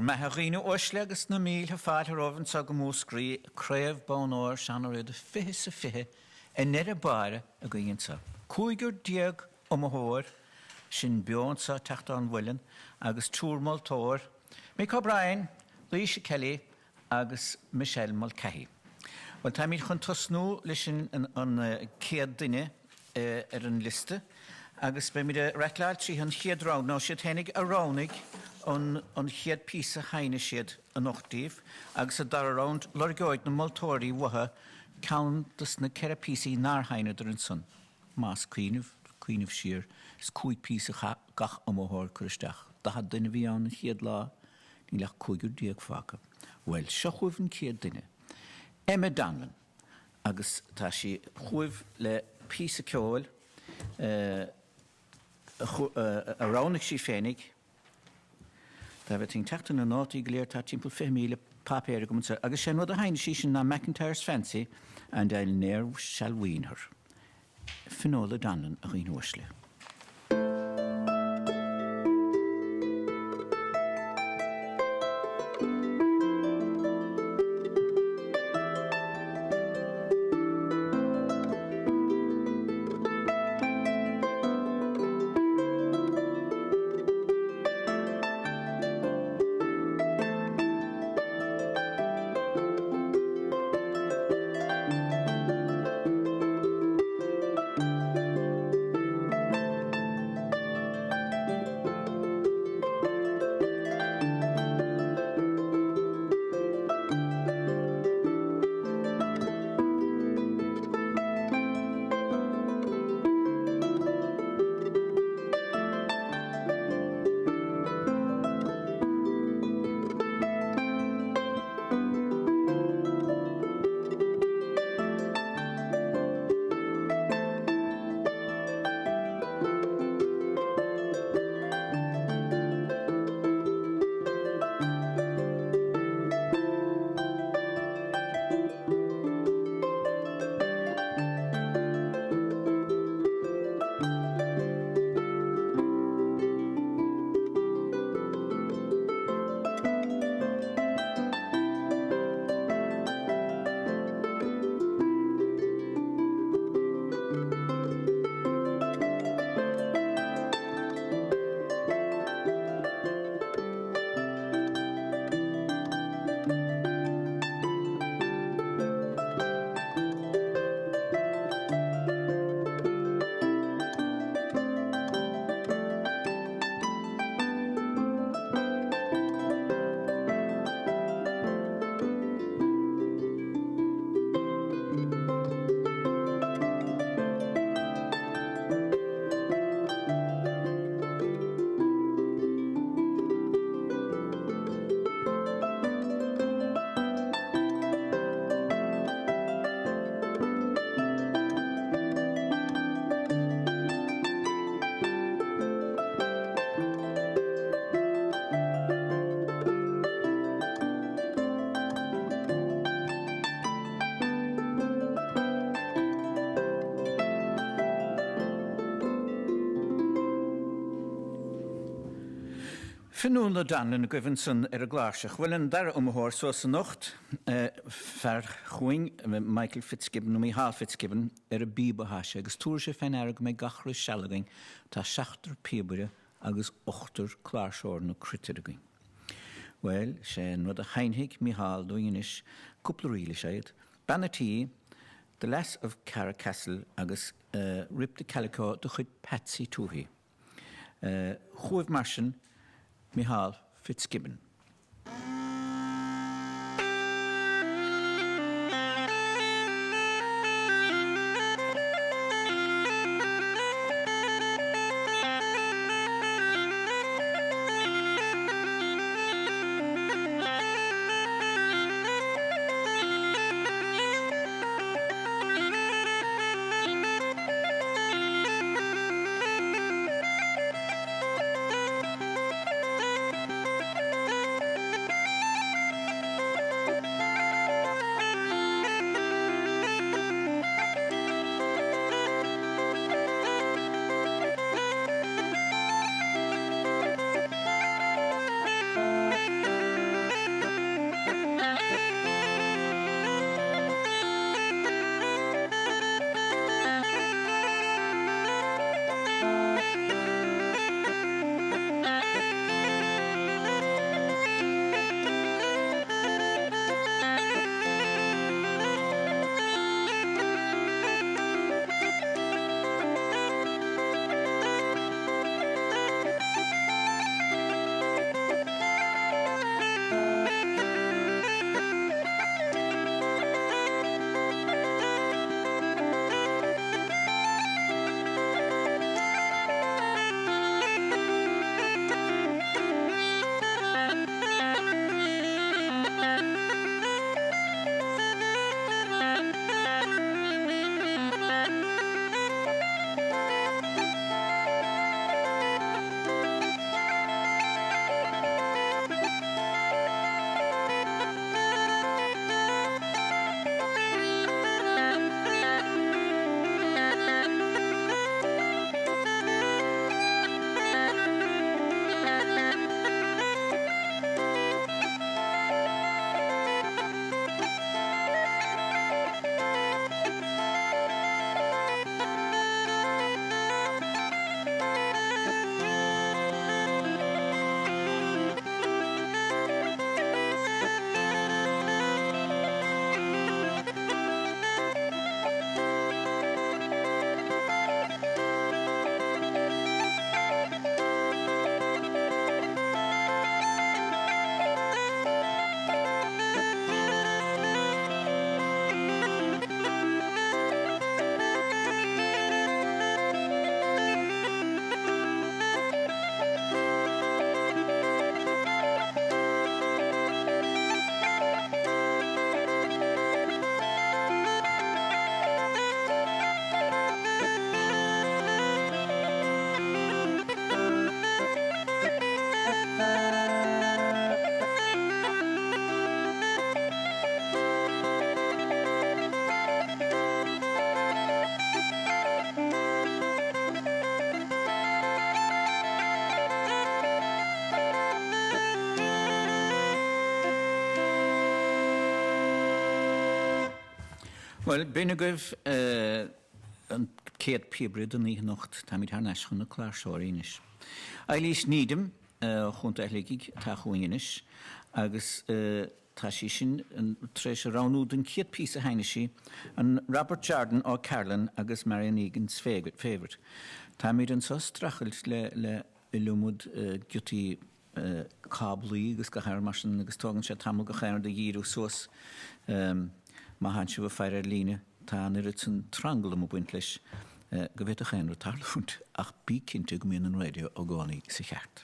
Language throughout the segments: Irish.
Maith a dhaoine uaisle agus na mílte fáilte romhaibh anseo go Múscraí, Craobh Bonn Óir Seán Ó Riada 20 's a 20 i ndeireadh báire againn anseo. 15 iomaitheoir, sinn beo anseo ag teacht ón Mhuileann, agus triúr moltóir, Mick O'Brien, Laoise Kelly agus Michelle Mulcahy. Bhuel, táimid chun tosnú leis an chéad duine ar an liosta agus beimid ag rattleáil tríd an chéad round. Nó siad féinig a roghnaigh an chéad píosa a sheinnfidh siad anocht daoibh agus sa dara round lorgeoidh na moltóirí uathu ceann dos na 4 píosaí nár sheinneadar ansan. Más cuimhneamh, cuimhneamh siar, is 5 píosa a chaith gach iomaitheoir cur isteach. 40 duine a bhí ann an chéad lá, níl ach 15 fágtha. Bhuel, seo chugaibh an chéad duine. Emma Donlan. Agus tá sí chugaibh le píosa ceoil a roghnaigh sí féinig. Dá bhféadfainn teacht ar na nótaí go léir, tá timpeall 20,000 páipéar agam anseo, agus sé an rud a sheinnfidh sí sin ná McIntyre's Fancy and I'll ne'er shall wean her. Finola Donlan, a dhaoine uaisle. Finola Donlan agaibh ansan ar an gcláirseach. Bhuel, an dara iomaitheoir suas anocht, fear chugainn, Michael Fitzgibbon, nó Mícheál Fitzgibbon, ar an bpíob atá sé, agus tabharfaidh sé fé ndeara go mbeidh gach re seal againn, tá seachtar píobaire agus ochtar cláirseoir nó cruitire againn. Bhuel, sé an rud a sheinnfidh Mícheál dúinn anois, cúpla ríl is ea iad, Bean a' Tí, The Lass of Carracastle agus Rip the Calico de chuid Patsy Touhey. Chugaibh mar sin, Mícheál Fitzgibbon. Bhuel, b'in agaibh an chéad píobaire don oíche anocht. Táimid thar n-ais chun na cláirseoirí anois. Eilís Needham ó Chontae Shligigh atá chugainn anois agus tá sí sin tar éis a roghnú don chéad píosa a sheinnfidh sí, an Robert Jordan O'Carolan agus Marian Egan's Favourite. Táimid anseo ag streachailt le iliomad giotaí cáblaí agus gach aon rud mar sin agus tógann sé tamall gach aon rud a dhíriú suas. Má thánn sibh ag faire ar líne, tá an oiread san tranglam ag baint leis go bhféadfadh aon rud tarlúint, ach bí cinnte go mbíonn an raidió i gcónaí sa cheart.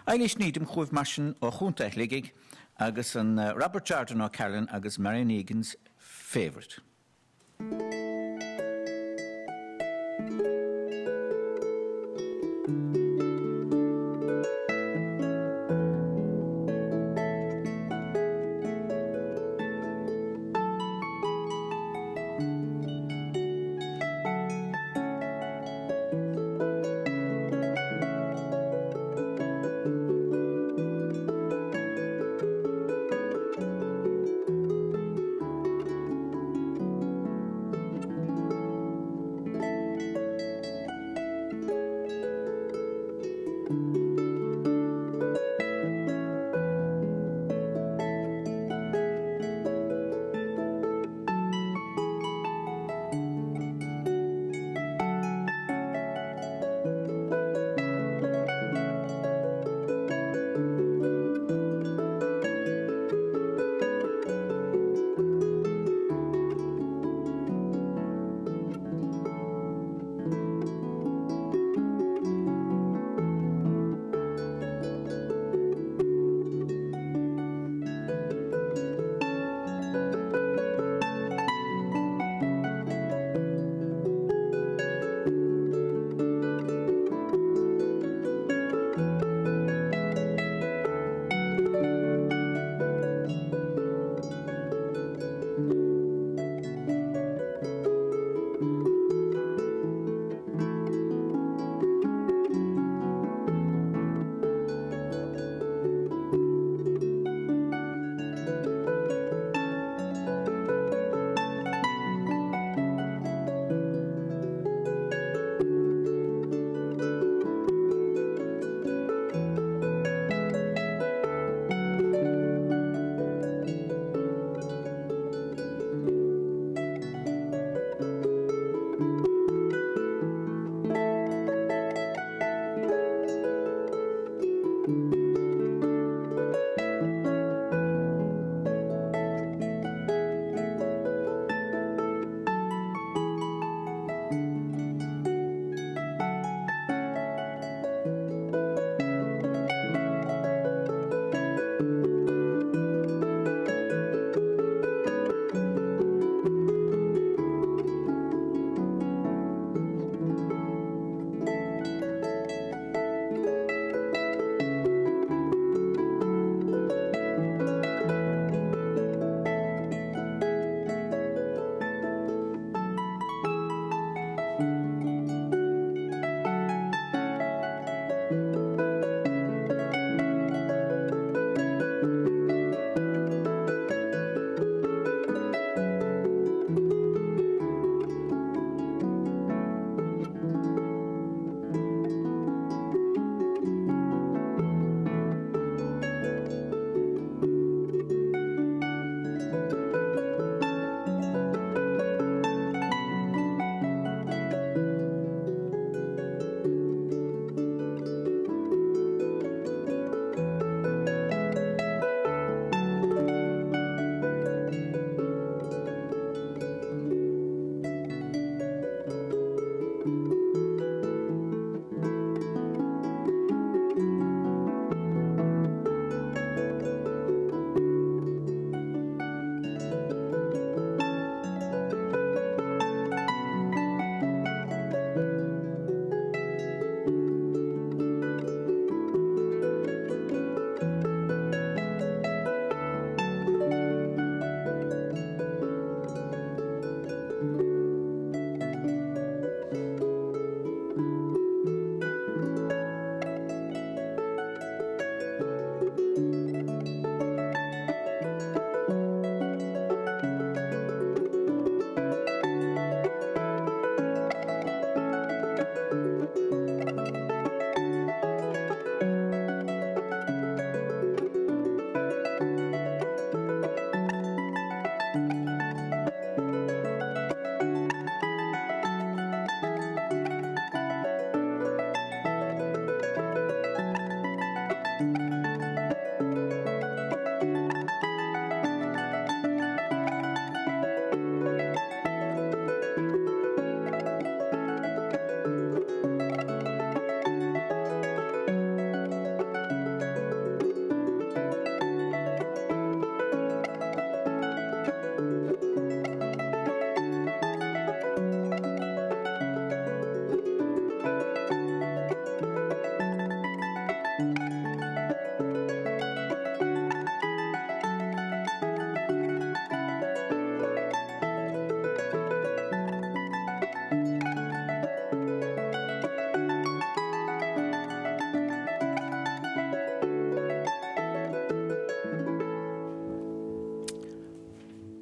Eilís Needham chugaibh mar sin ó Chontae Shligigh agus an Robert Jordan O'Carolan agus Marian Egan's Favourite.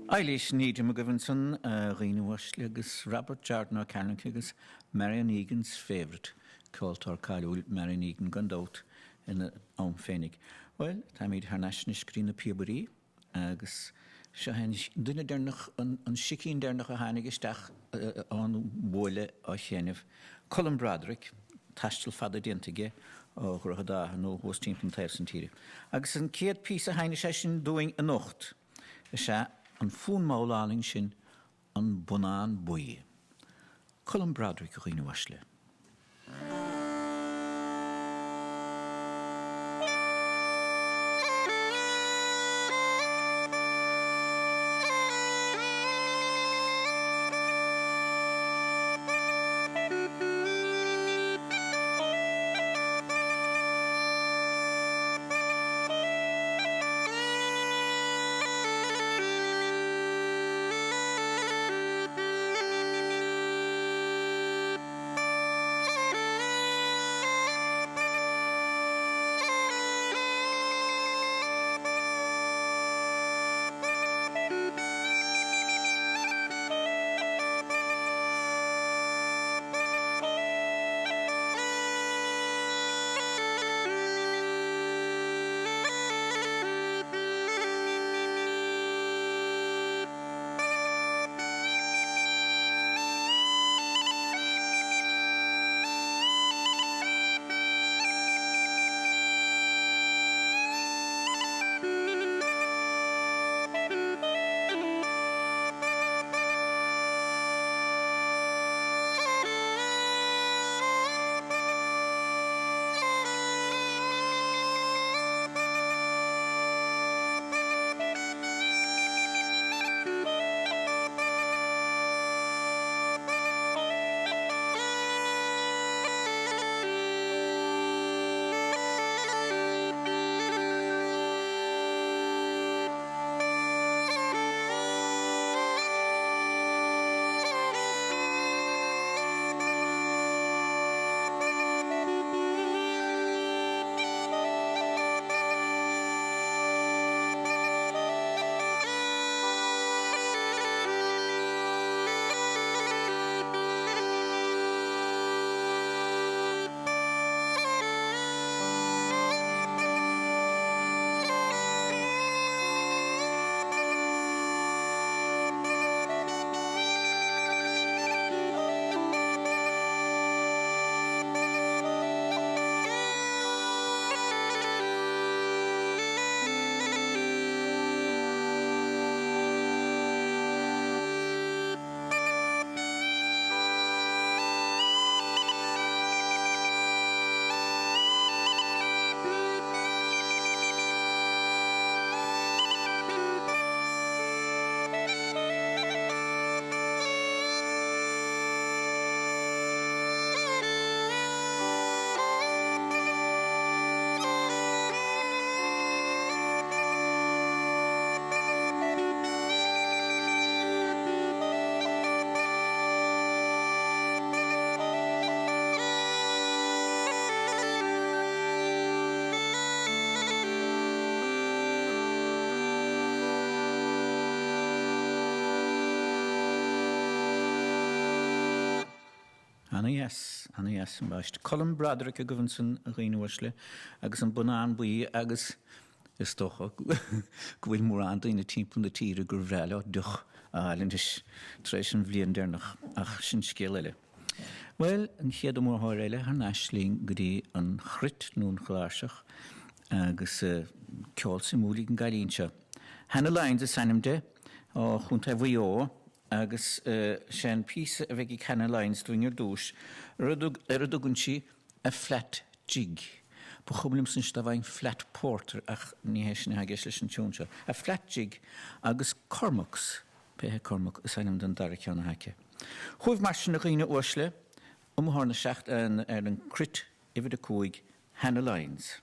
Eilís Needham agaibh ansan, a dhaoine uaisle, agus Robert Jordan Ó Cearnaigh agus Marion Egan's Favourite, ceoltóir cáiliúil Marion Egan gan dabht ina am féinig. Bhuel, táimid thar n-ais anois go dtí na píobairí agus seo é an duine deireanach, an sicín deireanach a tháinig isteach ón bhuaile á sheinm, Colm Broderick, taisteal fada déanta aige ó Dhroichead Átha nó thuas timpeall an taobh san tíre. Agus an chéad phíosa a sheinnfidh seisean dúinn anocht, Is ea an fonn mall álainn sin An Bonnán Buí. Colm Broderick a dhaoine uaisle. Ana-dheas, ana-dheas ambaiste. Colm Broderick agaibh ansan, a dhaoine uaisle, agus an Bonnán Buí agus is dócha go bhfuil mórán daoine timpeall na tíre gur bhreá leo deoch a fháil anois tar éis an bhliain deireanach, ach sin scéal eile. Bhuel, an chéad iomaitheoir eile thar n-ais linn go dtí an chruit nó an chláirseach agus ceol suimiúil ag an gcailín seo. Hannah Lyons is ainm di, ó Chontae Mhaigh Eo agus sé an píosa a bheidh ag Hannah Lyons dúinn ar dtús, ar a dtugann sí 'A Flat Jig'. Ba chuma liomsa anois dá bhfaighinn Flat Porter ach ní hé sin atá i gceist leis an tiún seo. 'A Flat Jig' agus Cormac's, pé hé Cormac, is ainm don dara ceann atá aici. Chugaibh mar sin a dhaoine uaisle, iomaitheoir na seachtaine ar an gcruit uimhir 5, Hannah Lyons.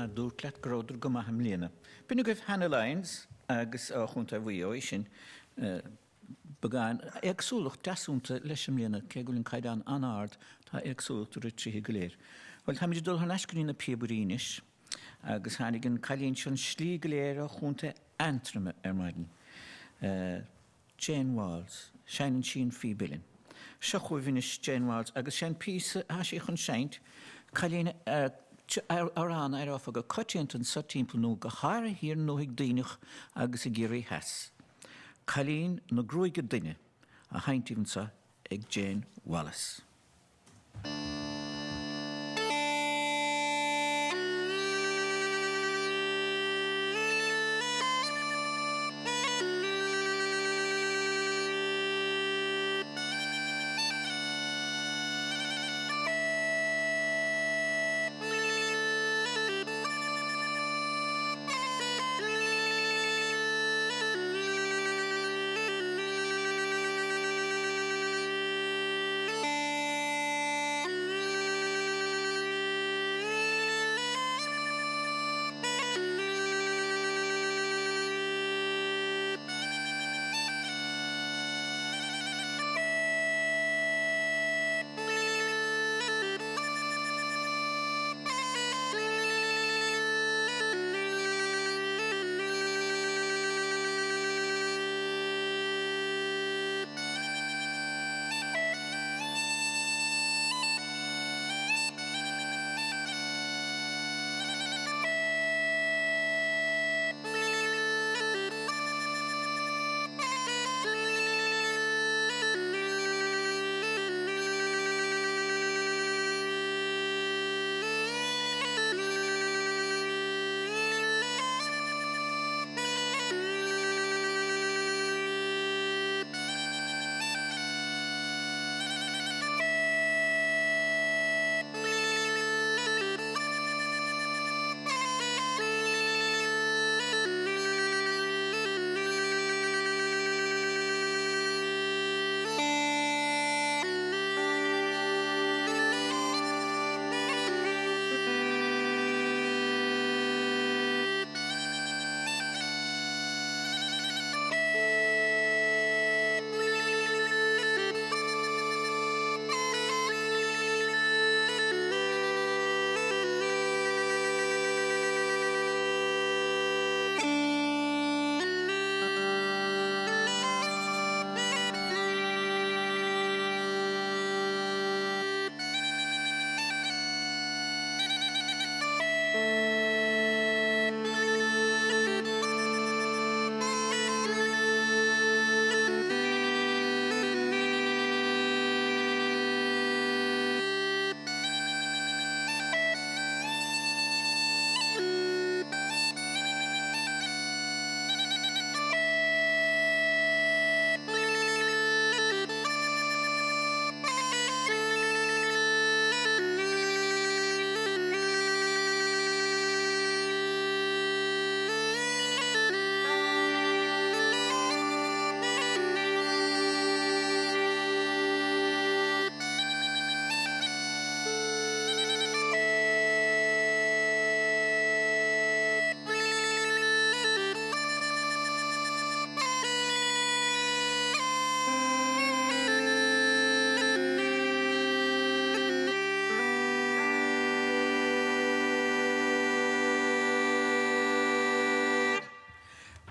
Dúrt leat go rabhadar go maith i mbliana. B'in agaibh Hannah Lyons agus ó Chontae Mhaigh Eo í sin. Beagán éagsúlacht deas iontu leis i mbliana, cé go bhfuil an caighdeán an-ard, tá éagsúlacht idir trithe go léir. Bhuel, táimid ag dul thar n-ais go dtí na píobairí anois, agus tháinig an cailín seo an slí go léir ó Chontae Aontroma ar maidin. Jane Walls. Seinneann sí an phíb uilleann. Seo chugaibh anois Jane Walls agus sé an píosa atá sí chun seinnt, cailín, amhrán a aireofá go coitianta anso timpeall nó go háirithe thiar i nDúthaigh Duibhneach agus i gCiarraí Theas. Cailín na Gruaige Doinne á sheinnt daoibh anso ag Jane Wallace.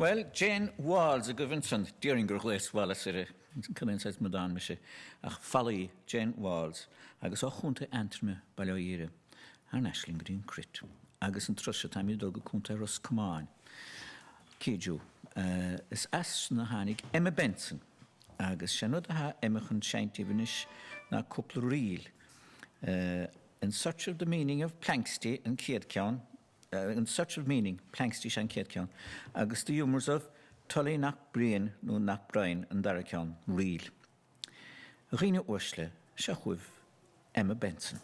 Bhuel, Jane Walls agaibh ansan. Déarfainn gur ghlaos Wallace uirthi. Cad é an saghas amadán mise? Ach Fallaí, Jane Walls. Agus ó Chontae Aontroma, Baile Átha Dhoire, thar n-ais linn go dtí an Cruit. Agus an turas seo táimid ag dul go Contae Ros Comáin. Keadue. Is as sin a tháinig Emma Benson. Agus sé an rud atá Emma chun seinnt daoibh anois ná cúpla ríl. In Search of the Meaning of Planxty an chéad ceann, In Search of Meaning, Planxty sé an chéad ceann, agus The Humours of Tullyknockbrien nó Knockbrien an dara ceann, ríl. A dhaoine uaisle, seo chugaibh Emma Benson.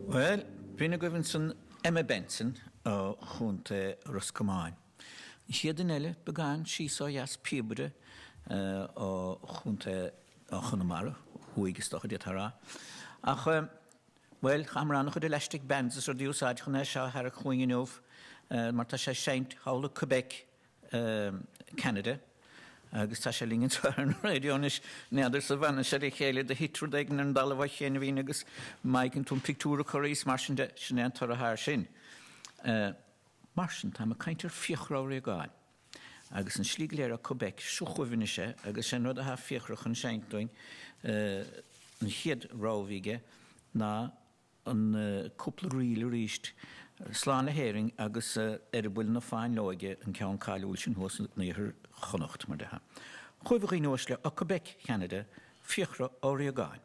Bhuel, b'in agaibh ansan Emma Benson ó Chontae Ros Comáin. An chéad duine eile, beagán síos ó dheas, píobaire ó Chontae Chonamara, thuaidh is dócha d'fhéadfá a rá. Ach, bhuel, chaitheamar an-chuid elastic bands is rudaí a úsáid chun é seo a tharrac chugainn inniu, mar tá sé ag seinnt thall i Quebec Ceanada agus tá sé linn anseo ar an raidió anois. N'fheadar sa bhfanann sé le chéile do thit rud éigin ar an dtalamh á chéanamh agus má fheiceann tú an pictiúr a cur is mar sin de, sin é an toradh air sin. Mar sin, táim ag caint ar Fiachra Ó Riagáin agus an slí go léir ó Quebec, seo chugaibh anois é agus sé an rud atá Fiachra chun seinnt dúinn, an chéad rogha a bhí aige ná an cúpla ríl arís, Slán le hÉirinn agus Eireaball na Fáinleoige, an ceann cáiliúil sin thuas in Iarthar Chonnacht, mar déarfá. Chugaibh a dhaoine uaisle ó Quebec, Cheanada, Fiachra Ó Riagáin.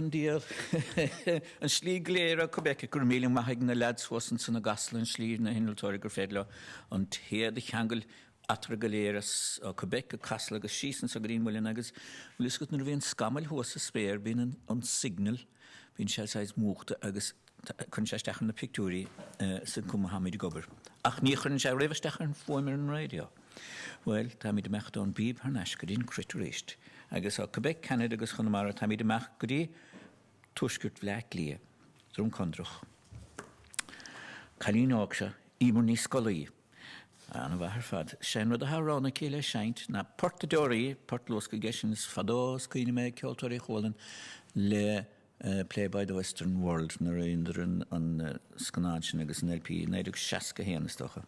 an diabhal an slí go léir ó Quebec. Go raibh míle maith ag na leaids thuas ansan i gCasla an slí, na hinnealtóirí gur féidir leo an téad a cheangal eatarthu go léir as ó Quebec go Casla agus síos anso go dtí an muileann agus bhfuil fhios agat nuair a bhíonn scamaill thuas sa spéir bíonn an signal, bíonn sé saghas múchta agus cuireann sé isteach ar na pictiúirí sa chuma tháimid ag obair. Ach ní chuireann sé riamh isteach ar an fuaim ar an raidió. Bhuel, táimid imeacht ón bpíb thar n-ais go dtí an cruit arís. Agus ó Quebec, Ceanada agus Chonamara táimid imeacht go dtí tuaisceart Bhleá Cliath, Droim Conrach. Cailín óg seo, Emer Ní Scolaí. An-mhaith ar fad. Sé an rud atá roghnaithe aici le seinnt ná Port a' Deoraí, port luasctha aige sin is fadó is cuimhin liom é, Ceoltóirí Chualann le Play by the Western World nuair a rinneadar an scannán sin agus an LP i 1961 is dócha.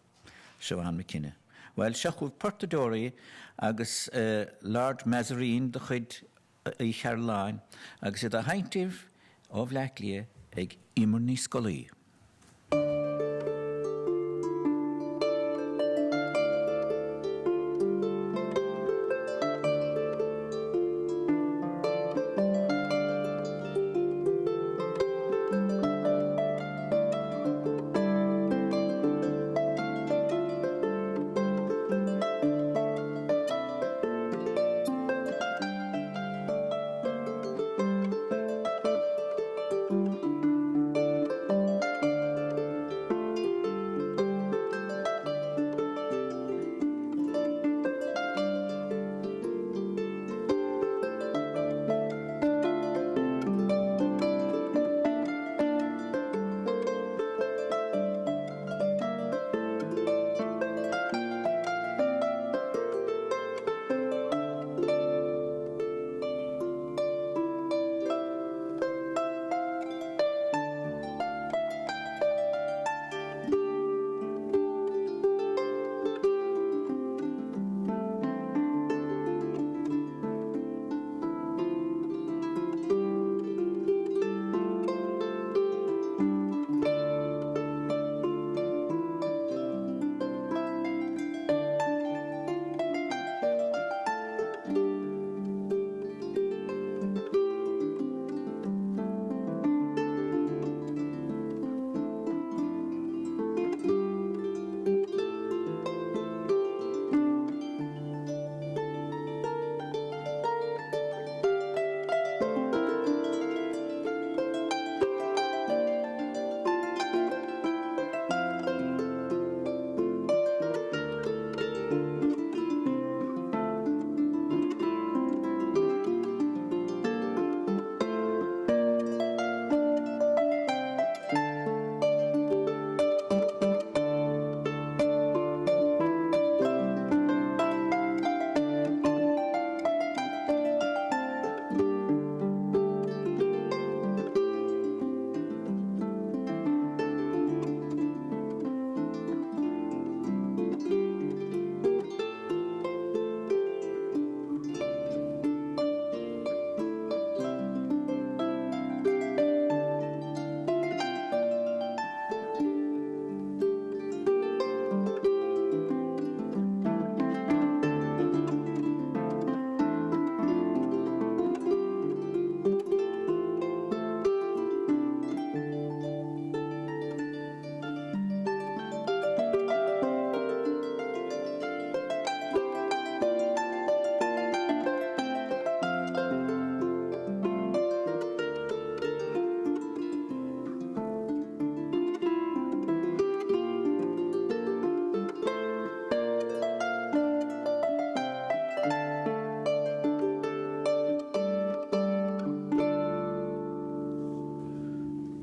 Siobhán McKenna. Bhuel, seo chugaibh Port a' Deoraí agus Lord Mazarine de chuid Uí Chearúlláin agus iad á sheinnt daoibh ó Bhleá Cliath ag Emer Ní Scolaí.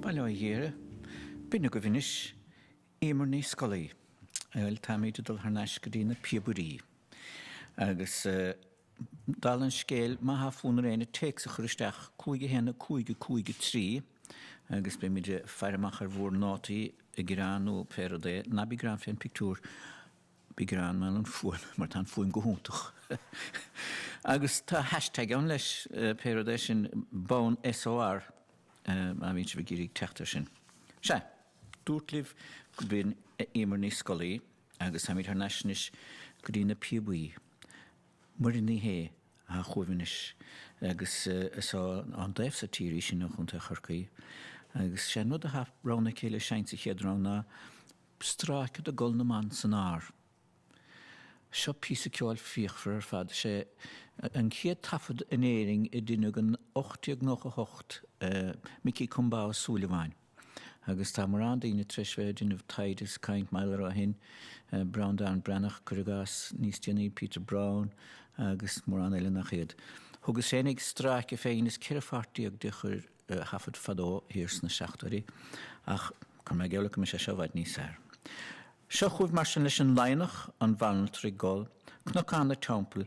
Bail ó Dhia oraibh. B'in agaibh anois Emer Ní Scolaí. Bhuel, táimid ag dul thar n-ais go dtí na píobairí. Agus dála an scéil, má thá fonn ar éinne téacs a chur isteach, 5 1 5 5 3, agus beimid ag faire amach ar bhur nótaí, ag gearán nó pé rud é. Ná bí ag gearán fén pictiúr. Bí ag gearán mar an fuaim, mar tá an fuaim go hiontach. Agus tá hashtag ann leis, pé rud é sin, bonn SOR, má bhíonn sibh ag iarraidh teacht air sin. Sea, dúrt libh go b'in Emer Ní Scolaí agus táimid thar n-ais anois go dtí na píobaí. Muireann Ní Shé atá chugaibh anois. Agus is ón dtaobh so tíre í sin, ó Chontae Chorcaí. Agus sé an rud atá roghnaithe aici le seinnt sa chéad rogha ná Stráice de Gol na mBan san Ár. Seo píosa ceoil fíochmhar ar fad. Sé an chéad taifead in Éirinn a deineadh in 1898, Micí Combá Ó Súilleabháin. Agus tá mórán daoine tar éis bheith ag déanamh taighde is caint mar gheall air ó shin, Breandán Breathnach, cuir i gcás, níos déanaí Peter Browne agus mórán eile nach iad. Thugas féinig stráice féin is 14 pháirt de a chur a thaifead fadó thiar sna seachtóidí, ach cuirfidh mé i gcéill go mbeidh sé seo i bhfad níos fearr. Seo chugaibh mar sin leis an Laighneach, an bhanaltra ag gol, Cnocán a' Teampaill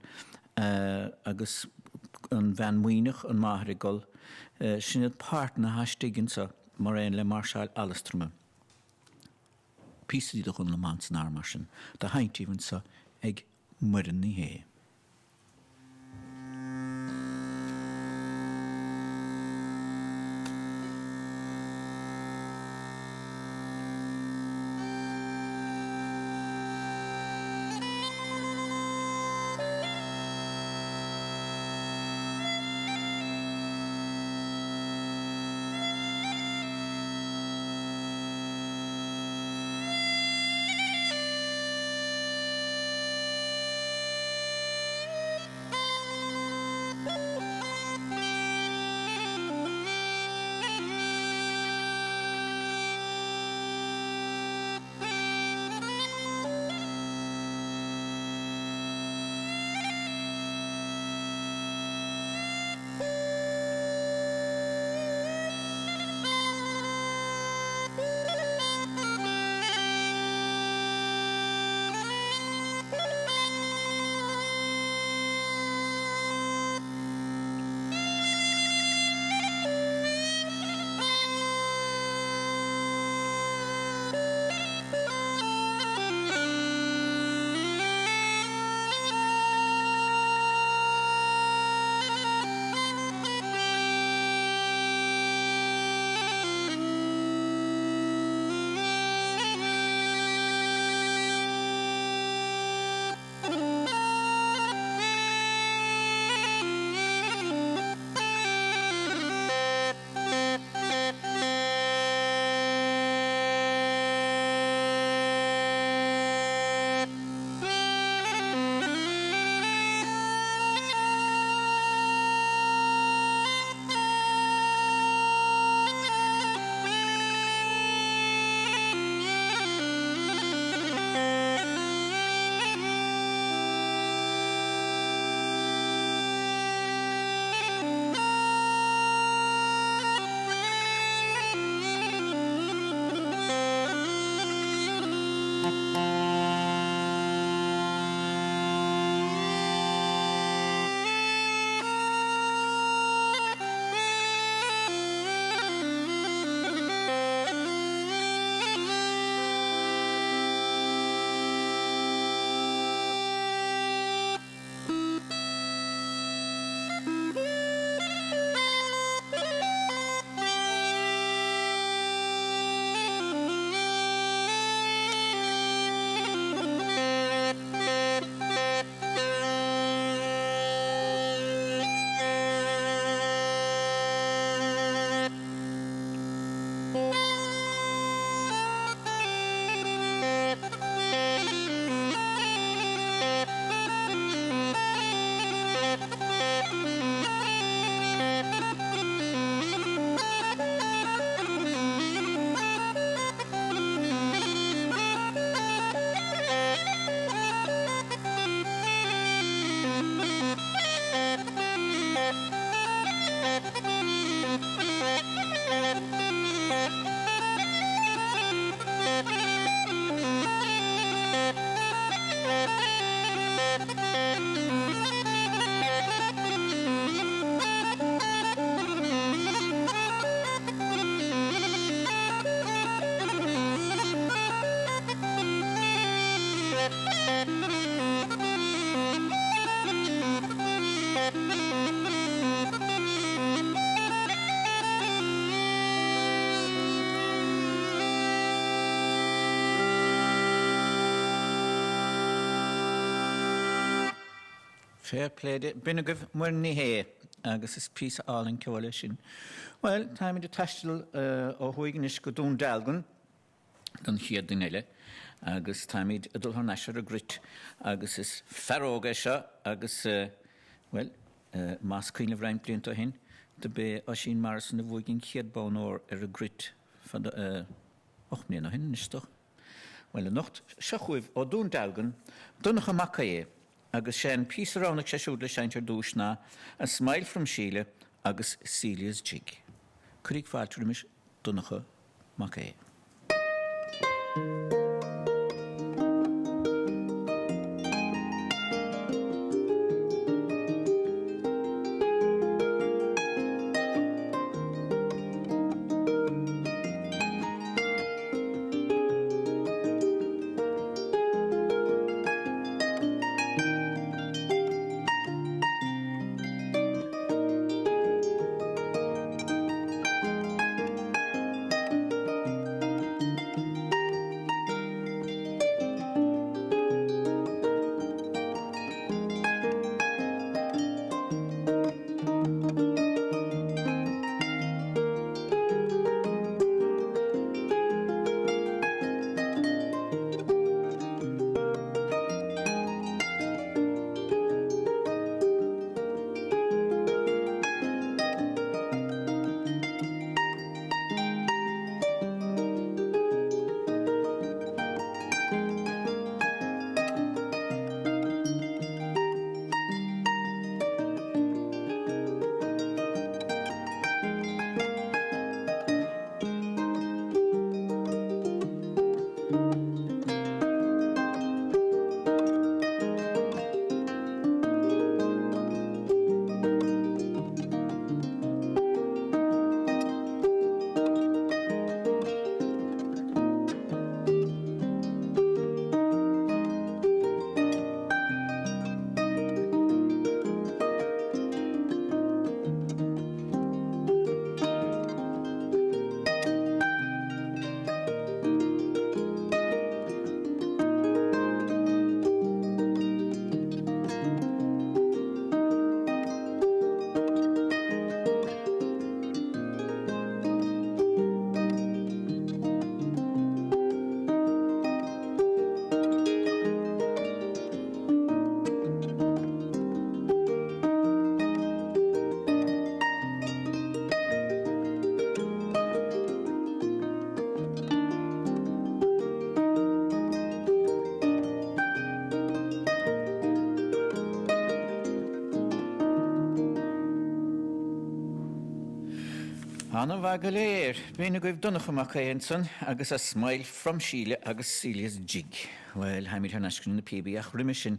agus an bhean Mhaoineach, an máthair ag gol, sin iad páirteanna atá istigh anso mar aon le máirseáil Alastrom. Píosa de Ghol na mBan san Ár mar sin dá sheinnt daoibh anso ag Muireann Ní Shé. Fair play di. B'in agaibh Muireann Ní Shé. Agus is píosa álainn ceoil é sin. Bhuel, táimid ag taisteal ó thuaidh anois go Dún Dealgan don chéad duine eile agus táimid ag dul thar n-ais ar an gcruit agus is fear óg é seo agus, bhuel, más cuimhin libh roinnt blianta ó shin, do b'é Oisín Morrison a bhuaigh an chéad bonn óir ar an gcruit fada, 8 mbliana ó shin anois is dócha. Bhuel, anocht, seo chugaibh ó Dún Dealgan, Donncha Mac Aodha agus sé an píosa a roghnaigh sé siúd le seinnt ar dtúis ná A Smile From Sheila agus Celia's Jig. Cuirig fáilte roimis Donncha Mac Aodha. Ana-mhaith go léir. B'in agaibh Donncha Mac Aodha ansan agus A Smile From Sheila agus Celia's Jig. Bhuel, tháimid thar n-ais go dtí na píobaí ach roimhe sin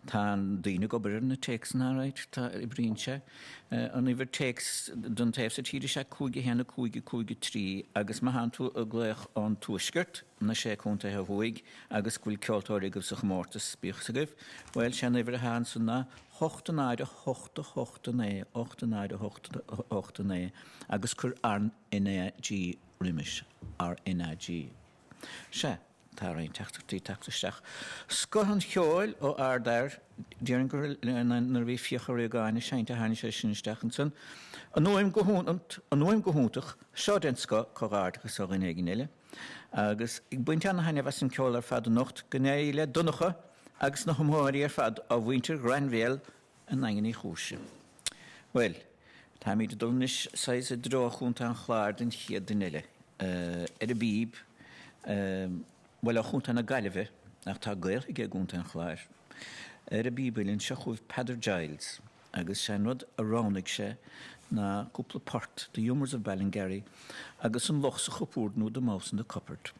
tá daoine ag obair ar na téacsanna, alright, tá, oibríonn sé. An uimhir téacs don taobh so tíre is ea 5 1 5 5 3 agus má thánn tú ag glaoch ón tuaisceart, na sé contaetha ó thuaidh, agus go bhfuil ceoltóirí agaibh sa chomórtas, bíodh fhios agaibh, bhuel, sé an uimhir atá ansan ná 8 0 8 8 9 8 0 8 8 9 agus cuir RNAG roimis, RNAG. Sea, tá roinnt teachtaireachtaí tagtha isteach. Scoth an cheoil ó ardfhear, déarfainn gur nuair a bhí Fiach Ó Riagáin ag seinnt a tháinig sé sin isteach ansan. An fhuaim go an fhuaim go hiontach, seo den scoth, comhghairdeachas ó dhuine éigin eile. Agus ag baint ana-thaitneamh as an ceol ar fad anocht, go n-éirí le Donncha agus na hiomaitheoirí ar fad ó mhuintir Ghrainbhéal i nDaingean Uí Chúis. Bhuel, táimid ag dul anois saghas i dtreo Chontae an Chláir den chéad duine eile. Ar an bpíb, bhuel, ó Chontae na Gaillimhe, ach tá gaol aige i gContae an Chláir. Ar an bpíb uilleann, seo chugaibh Peadar Giles, agus sé an rud a roghnaigh sé ná cúpla port, The Humours of Ballingarry agus An Luch sa Chupúrd nó The Mouse in the Cupboard.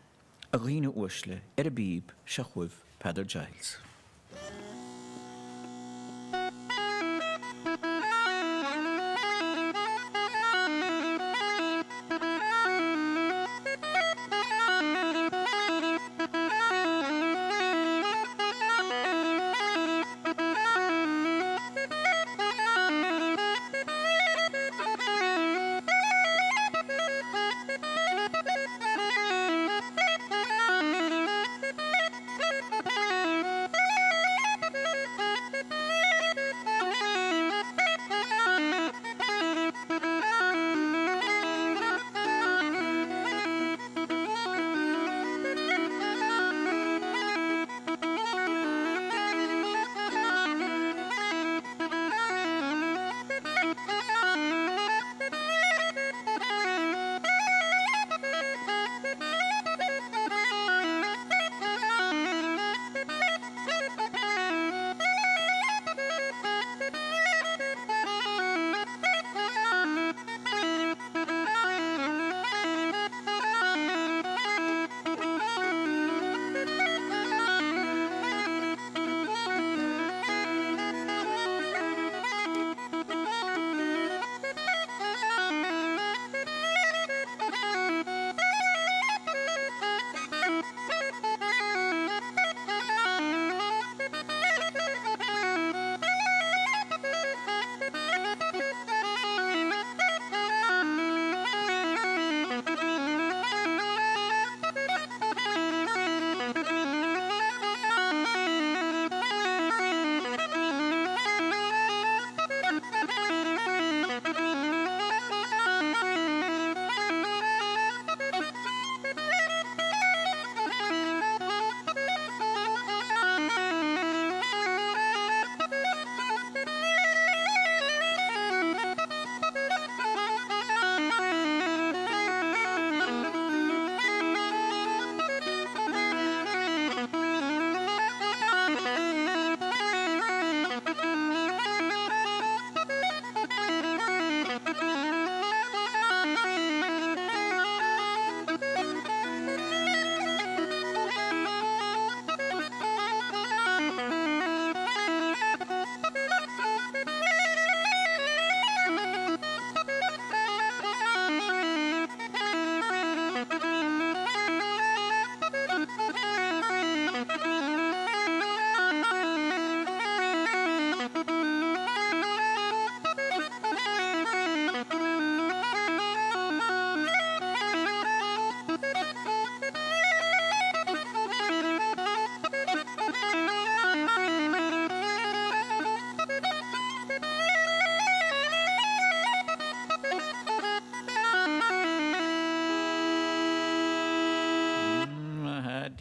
A dhaoine uaisle, ar an bpíb, seo chugaibh Peadar Giles.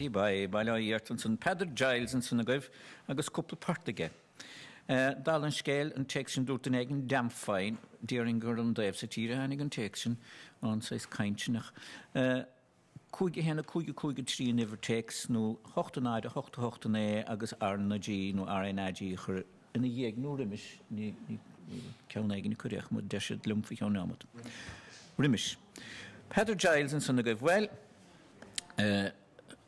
Paddy Boy, Baile Átha Fhirt ansan, Peadar Giles ansan agaibh agus cúpla port aige. Dála an scéil, an téacs sin dúirt duine éigin damn fine, déarfainn gur ón dtaobh so tíre a tháinig an téacs sin, an saghas caint sin ach 5 1 5 5 3 an uimhir téacs nó 8 0 8 8 9 agus R na G nó R N A G a chur ina dhiaidh nó roimis, ní ceann éigin a cuireadh, mar deir siad liom faoi cheann neomat. Roimis. Peadar Giles ansan agaibh, bhuel,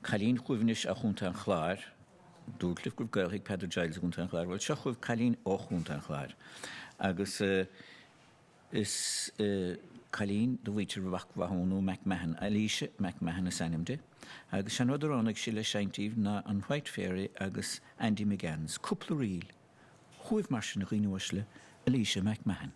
cailín chugaibh anois ó Chontae an Chláir, dúirt libh go raibh gaolta ag Peadar Giles i gContae an Chláir, bhuel seo chugaibh cailín ó Chontae an Chláir agus is cailín de mhuintir Mhac Mhathúna nó McMahon, Alicia McMahon is ainm di, agus sé an rud a roghnaigh sí le seinnt daoibh ná an White Fairy agus Andy McGann's, cúpla ríl. Chugaibh mar sin a dhaoine uaisle, Alicia McMahon.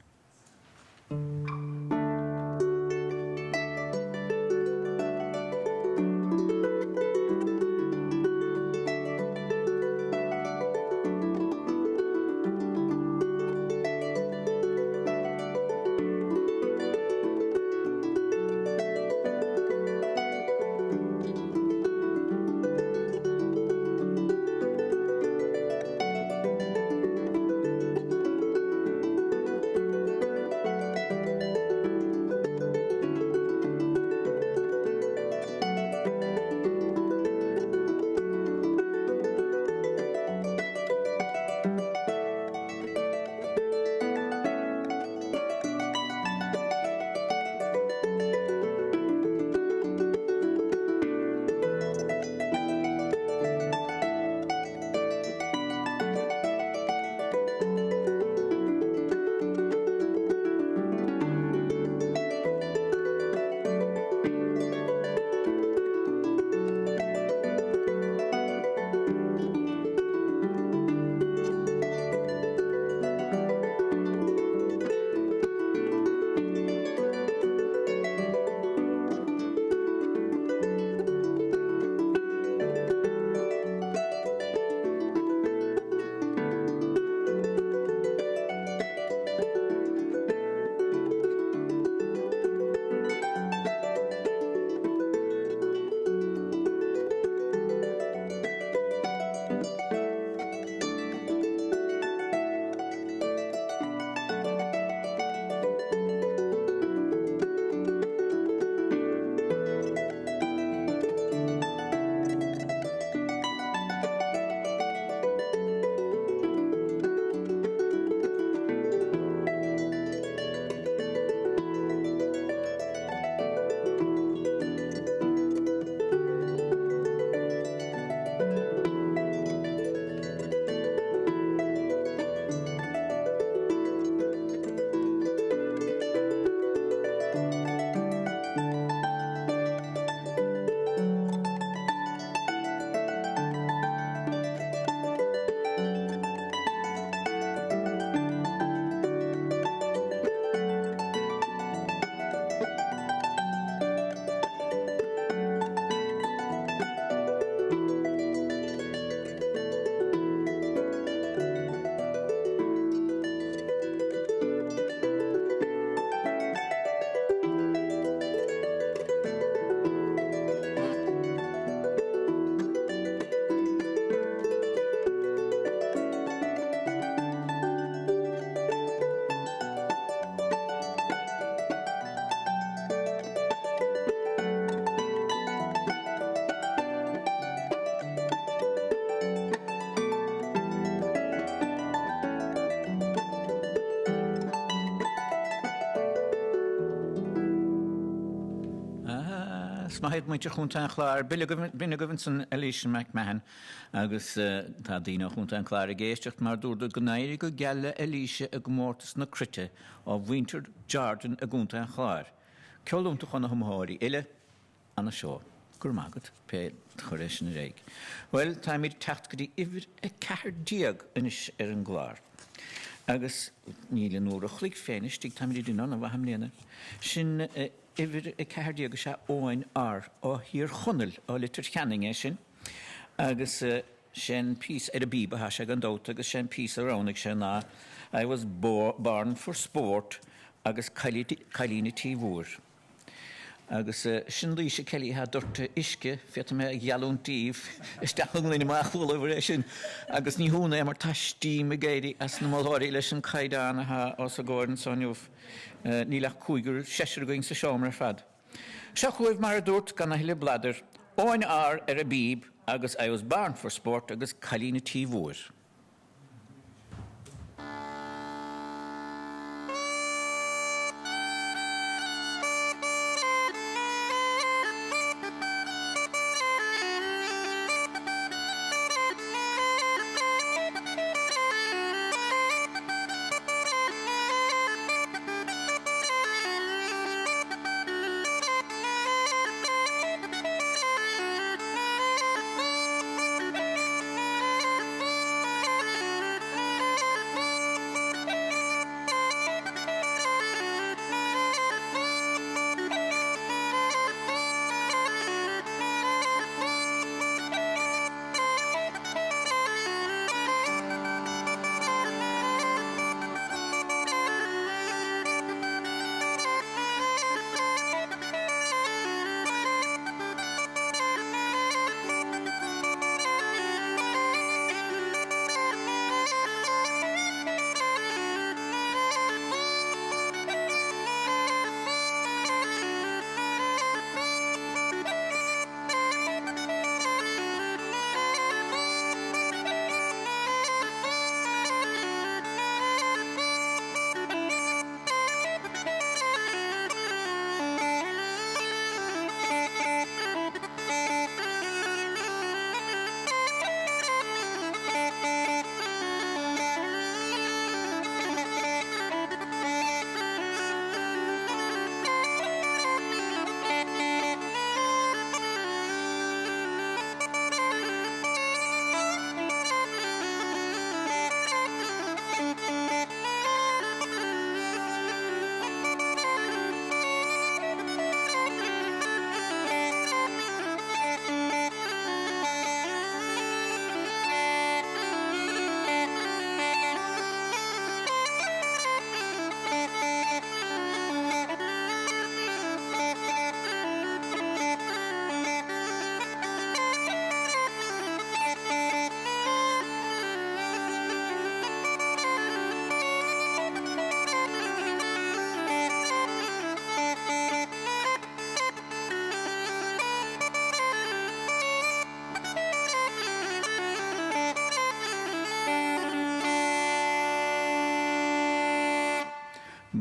Is maith iad muintir Chontae an Chláir. B'in agaibh ansan Alicia McMahon agus tá daoine ó Chontae an Chláir ag éisteacht mar dúradar go n-éirí go geal le Alicia i gcomórtas na cruite ó mhuintir Jordan i gContae an Chláir. Ceol iontach ó na hiomaitheoirí uile. Ana seó. Go raibh maith agat, pé chuir é sin ar aghaidh. Bhuel, táimid ag teacht go dtí uimhir 14 anois ar an gclár. Agus níl an uair a chloig féin istigh, táimid ag déanamh ana-mhaith i mbliana. Sin uimhir 14 is ea Eoin R. ó Thír Chonaill, ó Leitir Ceanainn é sin. Agus sé an píosa, ar an bpíob atá sé gan dabht, agus sé an píosa a roghnaigh sé ná I was born for sport agus Cailín an Tí Mhóir. Agus sin Laoise Kelly atá ag doirteadh uisce, féadfaidh mé a gheallúint daoibh, isteach i ngloine má chualabhair é sin. Agus ní hionadh é mar tá steam ag éirí as na moltóirí leis an caighdeán atá os a gcomhair anseo inniu. Níl ach cúigear, seisear againn sa seomra ar fad. Seo chugaibh, mar a dúrt, gan a thuilleadh bladair, Eoin R ar an bpíb agus I was born for sport agus Cailín an Tí Mhóir.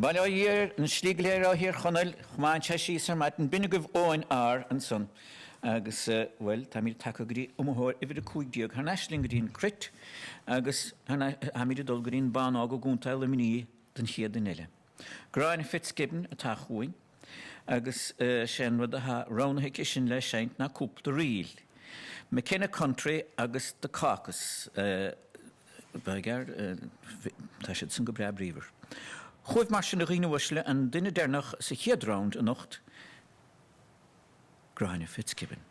Bail ó Dhia air, an slí go léir ó Thír Chonaill, chomáin sé síos ar maidin, b'in agaibh Eoin R. ansan. Agus, bhuel, táimid tagtha go dtí iomaitheoir uimhir 15, thar n-ais linn go dtí an Cruit agus táimid ag dul go dtí an Bánóg i gContae Luimnigh don chéad duine eile. Gráinne Fitzgibbon atá chugainn agus sé an rud atá roghnaithe aici sin le seinnt ná cúpla ríl, McKenna Country agus The Caucus. Ba ghearr, tá siad san go breá bríomhar. Chugaibh mar sin a dhaoine uaisle, an duine deireanach sa chéad round anocht, Gráinne Fitzgibbon.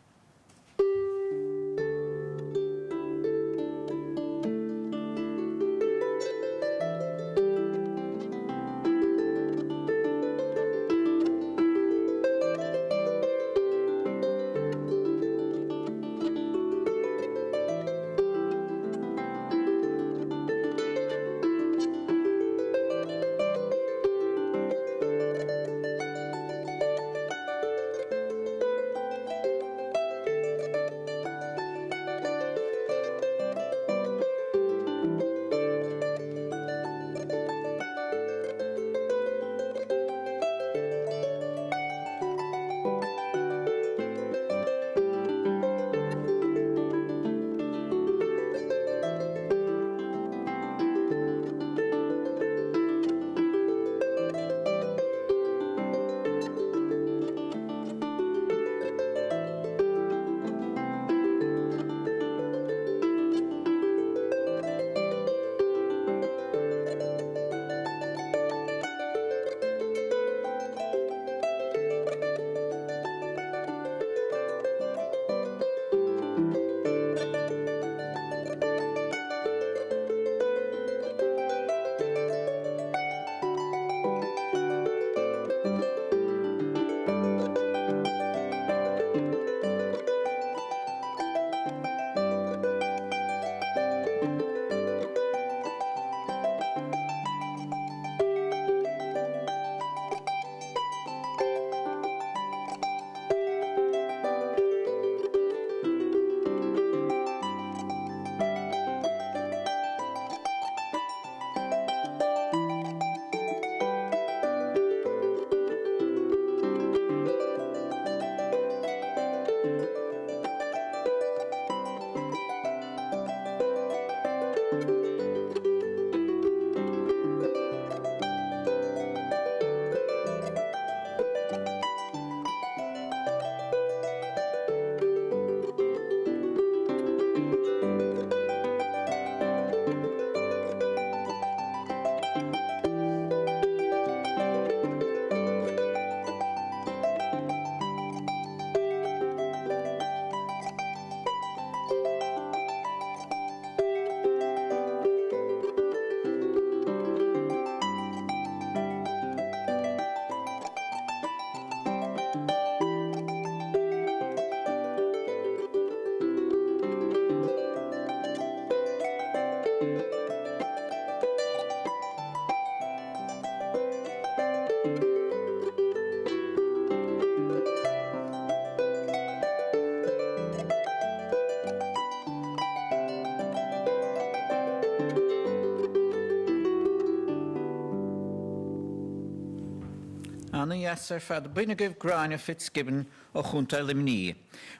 Ana-dheas ar fad. B'in agaibh Gráinne Fitzgibbon ó Chontae Luimnigh.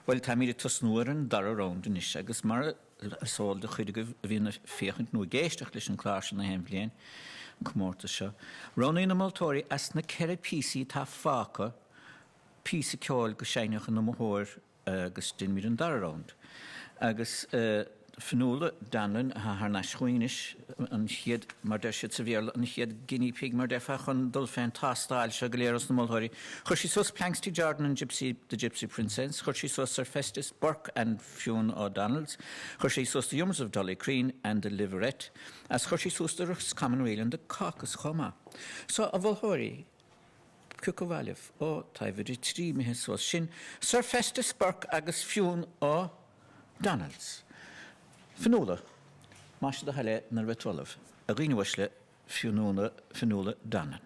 Bhuel, táimid ag tosnú ar an dara round anois agus mar is eol do chuid agaibh a bhíonn ag féachaint nó ag éisteacht leis an chlár seo na haon bhliain, an comórtas seo, roghnaíonn na moltóirí as na 4 píosaí atá fágtha píosa ceoil go seinnfeadh an iomaitheoir agus déanfaimid an dara round. Agus Fionnuala Donlon atá thar n-ais chugainn anois, an chéad, mar deir siad sa Bhéarla, an chéad guinea pig mar déarfá chun dul fén tástáil seo go léir ós na moltóirí. Chuir sí suas Planxty Jordan and Gypsy, The Gypsy Princess, chuir sí suas Sir Festus Burke and Fionn O'Donnells, chuir sí suas The Humours of Dolly Crean and The Liverett, as chuir sí suas The Roscommon Reel and The Caucus chomh maith. So, a mholtóirí, Cé acu ab áil libh? Ó, tá uimhir a 3 imithe suas. Sin Sir Festus Burke agus Fionn O'Donnells. Fionnuala, más é do thoil é nuair a bheidh tú ullamh. A dhaoine uaisle, Fionnuala, Fionnuala Donlon.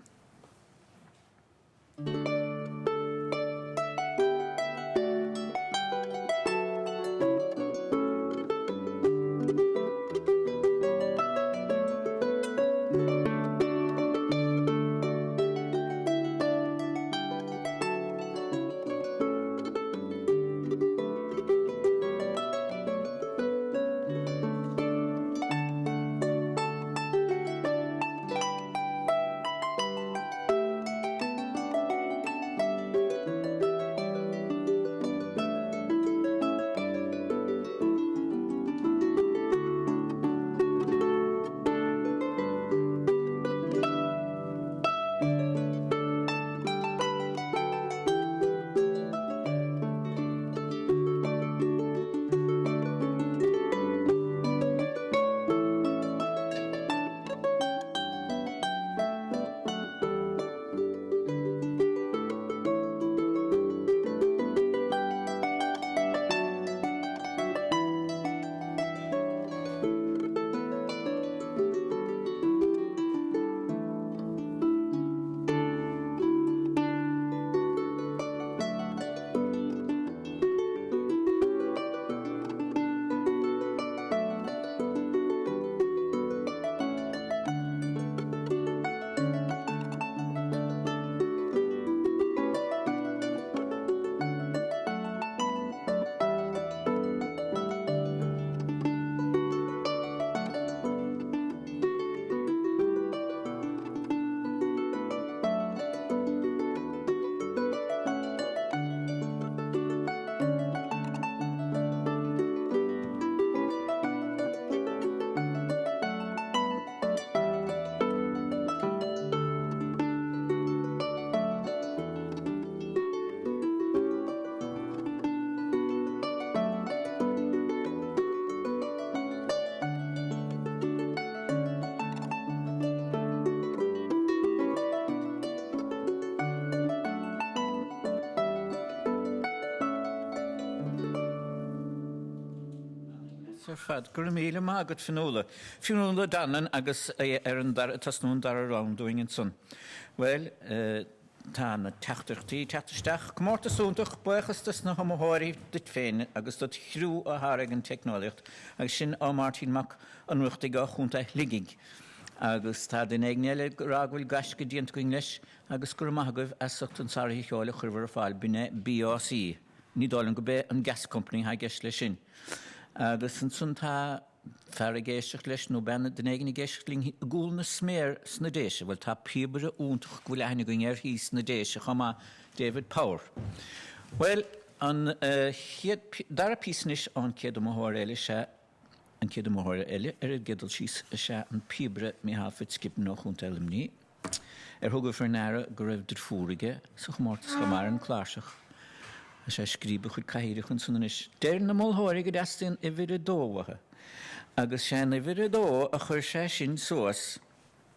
Ar fad. Go raibh míle maith agat, Fionnuala. Fionnuala Donlon agus é ar an dara, ag tosnú an dara round dúinn ansan. Bhuel, tá na teachtaireachtaí ag teacht isteach. Comórtas iontach, buíochas dos na hiomaitheoirí, duit féin agus dod chriú a sháraigh an teicneolaíocht agus sin ó Máirtín Mac Ionnrachtaigh ó Chontae Shligigh. Agus tá duine éigin eile ag rá go bhfuil gaisce déanta againn leis agus go raibh maith agaibh as ucht an sároíche cheoil a chuireabhair ar fáil. B'in é BÁC. Ní dóigh liom go b'é an Gas Company atá i gceist leis sin. Agus ansan tá fear ag éisteacht leis, nó bean, duine éigin ag éisteacht linn i gCúl na Sméar sna Déise. Bhuel, tá píobaire iontach go bhfuil aithne againn air thíos sna Déise chomh maith, David Power. Bhuel, an chéad, dara píosa anois ón chéad iomaitheoir eile is ea An chéad iomaitheoir eile ar an gcéad dul síos is ea an píobaire Micheál Fitzgibbon ó Chontae Luimnigh, ar thugadh faoi ndeara go raibh deirfiúr aige sa chomórtas chomh maith ar an chláirseach. Tá sé ag scríobadh a chuid cathaoireach ansan anois. Deir na moltóirí go dteastaíonn uimhir a dó uathu, agus sé an uimhir a dó a chuir sé sin suas.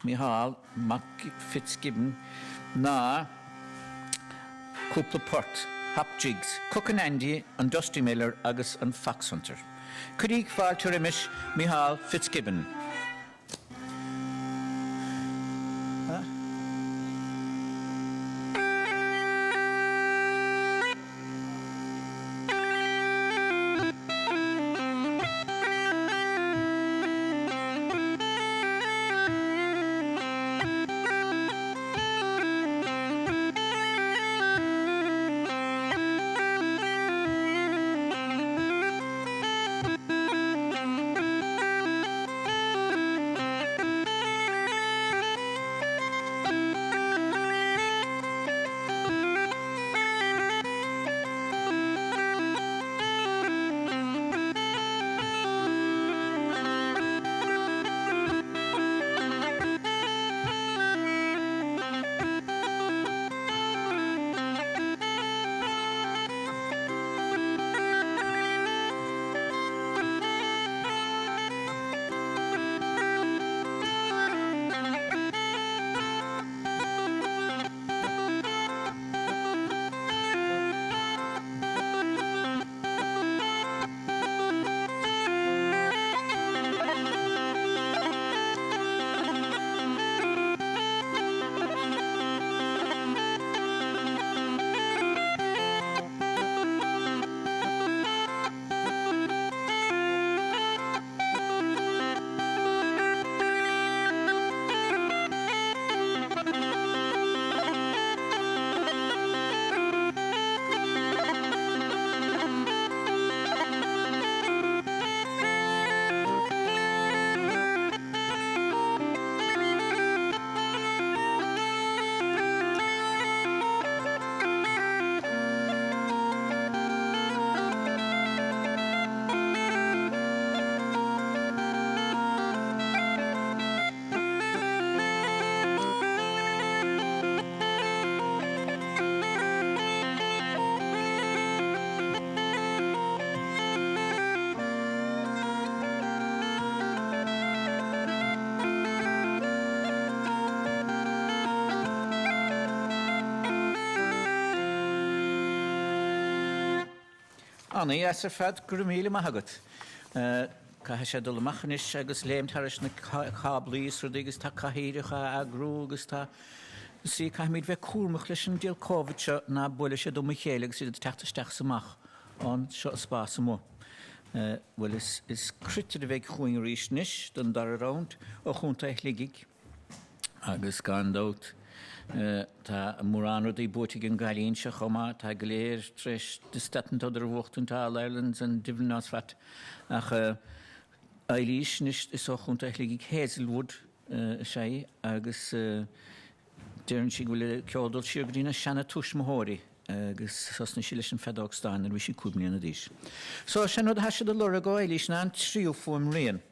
Micheál Mac Fitzgibbon ná cúpla port, Hop Jigs, Cookin' Andy, an Dusty Miller agus an Foxhunter. Cuiríg fáilte roimis Micheál Fitzgibbon. Ana-dheas ar fad, go raibh míle maith agat. Caithfidh sé dul amach anois agus léimt thairis na cáblaí is rudaí agus tá cathaoireacha á eagrú agus tá, you see, caithfimid bheith cúramach leis an diabhal Covid seo ná buailfidh siad um a chéile agus iad ag teacht isteach is amach ón seo spás amuigh. Bhuel, is, is cruitire a bheidh chugainn arís anois don dara round ó Chontae Shligigh. Agus gan dabht, tá mórán rudaí buaite ag an gcailín seo chomh maith, tá go léir tar éis this, that and t'other a bhuachtaint, All Irelands and divil knows what. Ach Eilís anois, is ó Chontae Shligigh, Hazelwood is ea í agus deireann sí go bhfuil a ceol ag dul siar go dtí na seana-tuismitheoirí agus thosnaigh sí leis an feadóg stáin nuair a bhí sí 5 mbliana d'aois. So, sé an rud atá siad a lorg ó Eilís ná an tríú fuaimrian.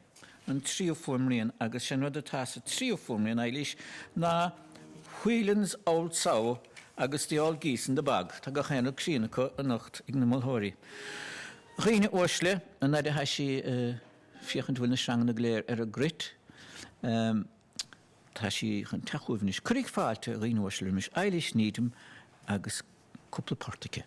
an tríú fuaimrian agus sé an rud atá sa tríú fuaimrian, Eilís, ná Whelan's Old Sow agus The Old Geese in the Bog. Tá gach aon rud críonna acu anocht ag na moltóirí. A dhaoine uaisle, an fhaid atá sí ag féachaint an bhfuil na sreanganna go léir ar a gcruit, tá sí chun teacht chugaibh anois. Cuirig fáilte, a dhaoine uaisle, roimis Eilís Needham agus cúpla port aici.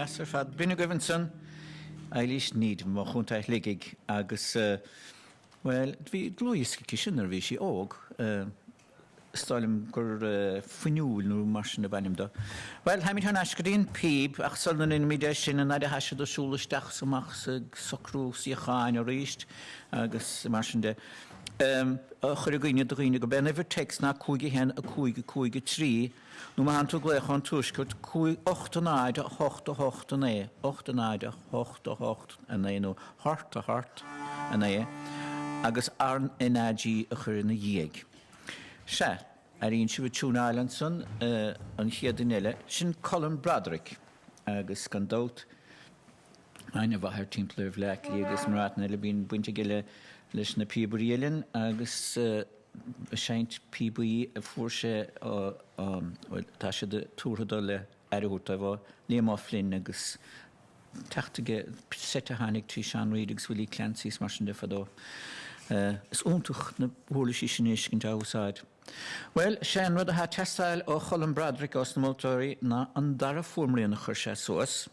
Ana-dheas ar fad. B'in agaibh ansan Eilís Needham ó Chontae Shligigh agus, bhuel, bhí dlúthdhiosca aici sin nuair a bhí sí óg. Is dóigh liom gur Fuinniúil nó mar sin ab ainm dó. Bhuel, táimid thar n-ais go dtí an píb ach sula ndéanaimid é sin, an fhaid atá siad ag siúl isteach is amach is ag socrú suíocháin arís agus mar sin de, a chur i gcuimhne do dhaoine gurb é an uimhir téacs ná 5 1 5 5 3 Nó má thánn tú ag glaoch ón tuaisceart, 5 8 0 8 8 9, 8 0 8 8 9 nó 8 8 9 agus RnaG a chur ina dhiaidh. Sea, airíonn sibh an tiúnáil ansan, an chéad duine eile, sin Colm Broderick agus gan dabht, aithne mhaith air timpeall ar Bhleá Cliath agus mar áiteanna eile, bíonn baint aige le leis na píobairí uilleann agus ag seinnt píobaí a fuair sé bhuel tá siad tabhartha dó le aire a thabhairt dóibh ó Liam O'Flynn agus teacht aige seit a tháinig trí Seán Reid agus Willie Clancy is mar sin de fadó. Is iontach na huirlisí sin a fheiscint á úsáid. Bhuel, sé an rud atá ag teastáil ó Cholm Broderick ós na moltóirí ná an dara fuaimrian a chuir sé suas.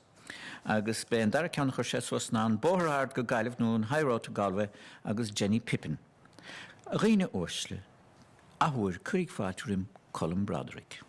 Agus b'é an dara ceann a chuir sé suas ná an Bóthar Ard go Gaillimh nó an High Road to Galway agus Jenny Pippin. A dhaoine uaisle, athuair cuirig fáilte roim Colm Broderick.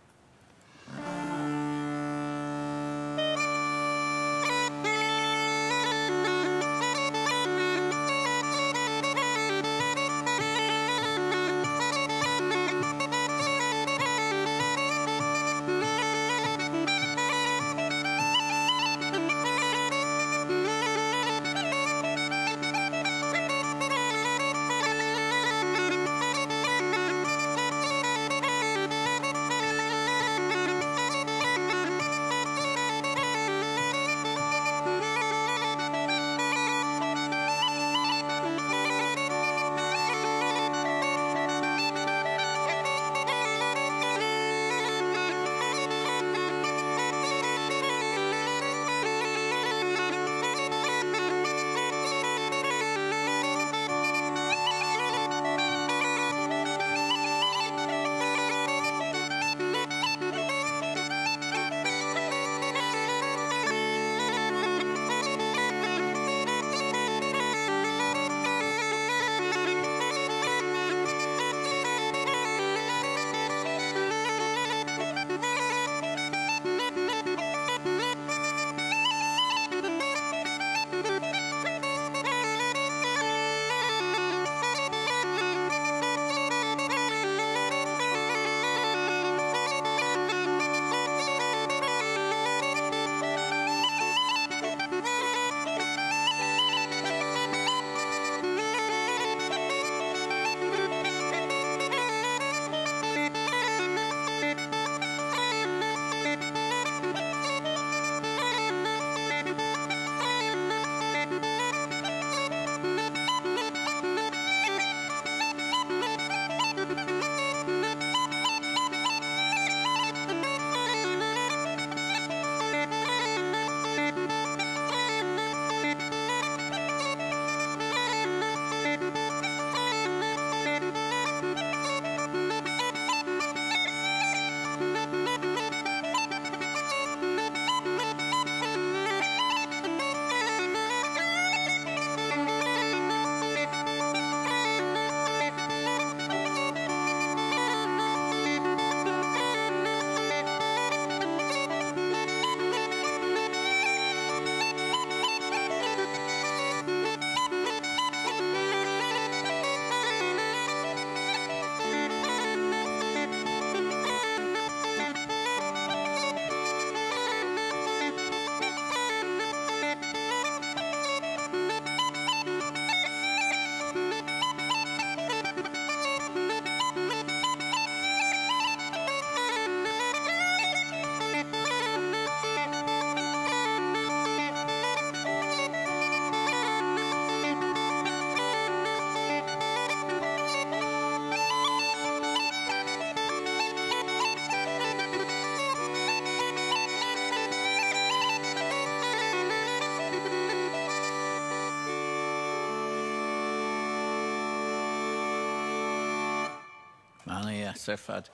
Ana-dheas ar fad.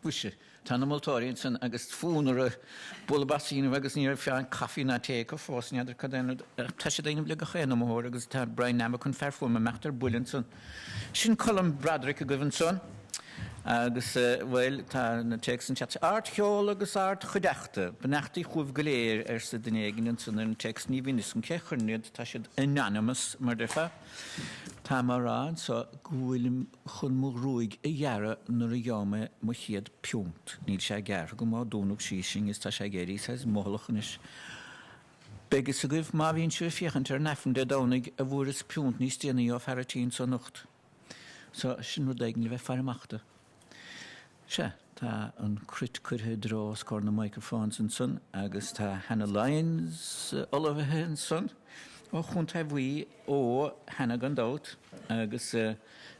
Mhuise, tá na moltóirí ansan agus fonn orthu bualadh bos a dhéanamh agus ní raibh feadh an caife ná tae acu fós, n'fheadar cad é an rud. Tá siad á dhéanamh le gach aon iomaitheoir agus tá Brian Nammock, an fear fuaime, imeacht ar buile ansan. Sin Colm Broderick agaibh ansan agus, bhuel, tá na téacsanna ag teacht. Ardcheol agus ardchuideachta, beannachtaí chugaibh go léir, arsa duine éigin ansan ar an téacs, ní bhíonn fhios agam cé a chuireann iad, tá siad anonymous, mar déarfá. Tá mé a rá anso go bhfuilim chun mo ghruaig a ghearradh nuair a gheobhaidh mé mo chéad phiúnt. Níl sé gearrtha agam ó dúnadh síos sinn is tá sé ag éirí saghas mothalach anois. Beidh fhios agaibh má bhíonn sibh ag féachaint ar an Aifreann Dé Domhnaigh a bhfuaireas piúnt níos déanaí ó fear a' tí anso anocht. So, sin rud éigin le bheith faire amach do. Sea, tá an cruit curtha i dtreo os comhair na microphones ansan agus tá Hannah Lyons ullmhaithe ansan ó Chontae Mhaigh Eo, Hannah gan dabht, agus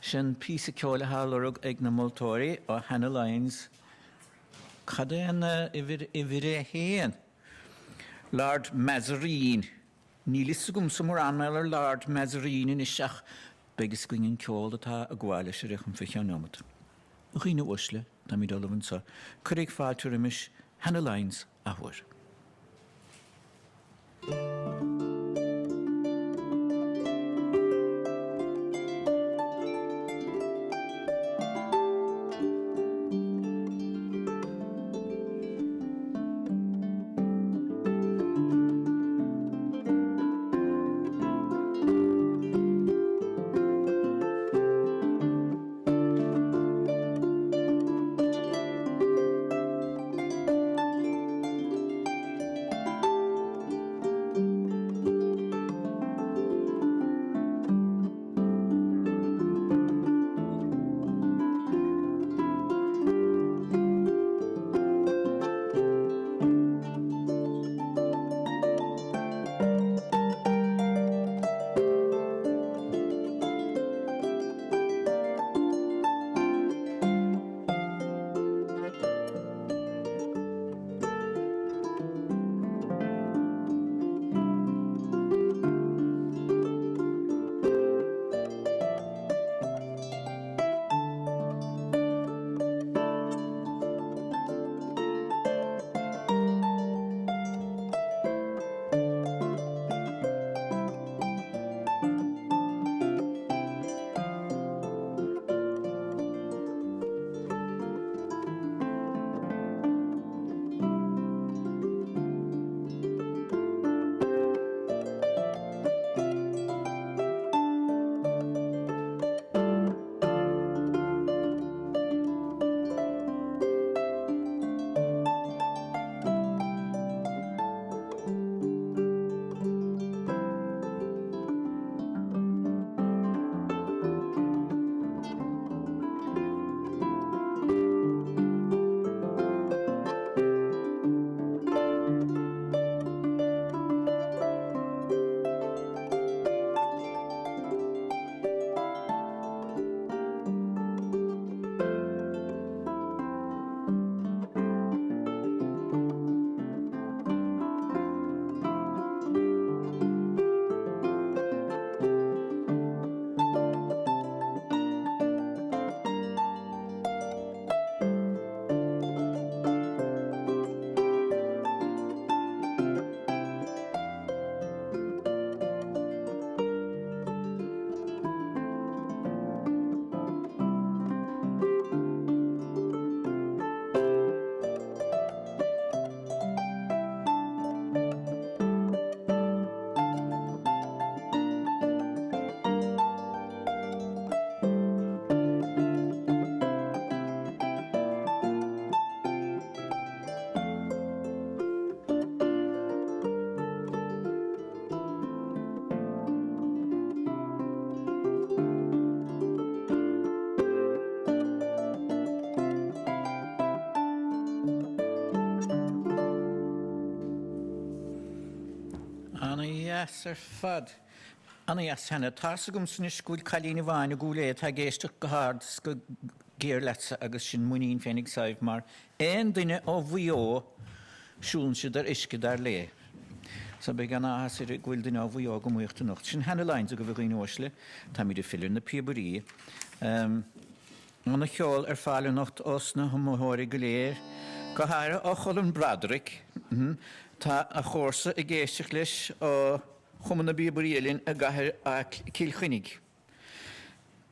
sin píosa ceoil atá á lorg ag na moltóirí ó Hannah Lyons. Cad é an uimhir, uimhir a haon? Lord Mazarine. Níl fhios agamsa mórán mar gheall ar Lord Mazarine anois ach beidh fhios againn an ceol atá ag gabháil leis ar aon chuma fé cheann neomat. A dhaoine uaisle, táimid ullamh anseo. Cuiridh fáilte roimis Hannah Lyons athuair. Ana-dheas ar fad. Ana-dheas, Hannah. Tá's agamsa anois go bhfuil cailín amháin i gCúil Aodha atá ag éisteacht go hard is go géar leatsa agus sin muinín féin ag Sadhbh mar aon duine ó Mhaigh Eo siúlann siad ar uisce dar léi. So beidh an-áthas uirthi go bhfuil duine ó Mhaigh Eo ag iomaíocht anocht. Sin Hannah Lyons agaibh a dhaoine uaisle. Táimid ag filleadh ar na píobairí. Ana-cheol ar fáil anocht ós na hiomaitheoirí go léir, go háirithe ó Cholm Broderick. Tá a chomharsa ag éisteacht leis ó Chumann na bPíobairí Uilleann i gcathair Cill Chainnigh.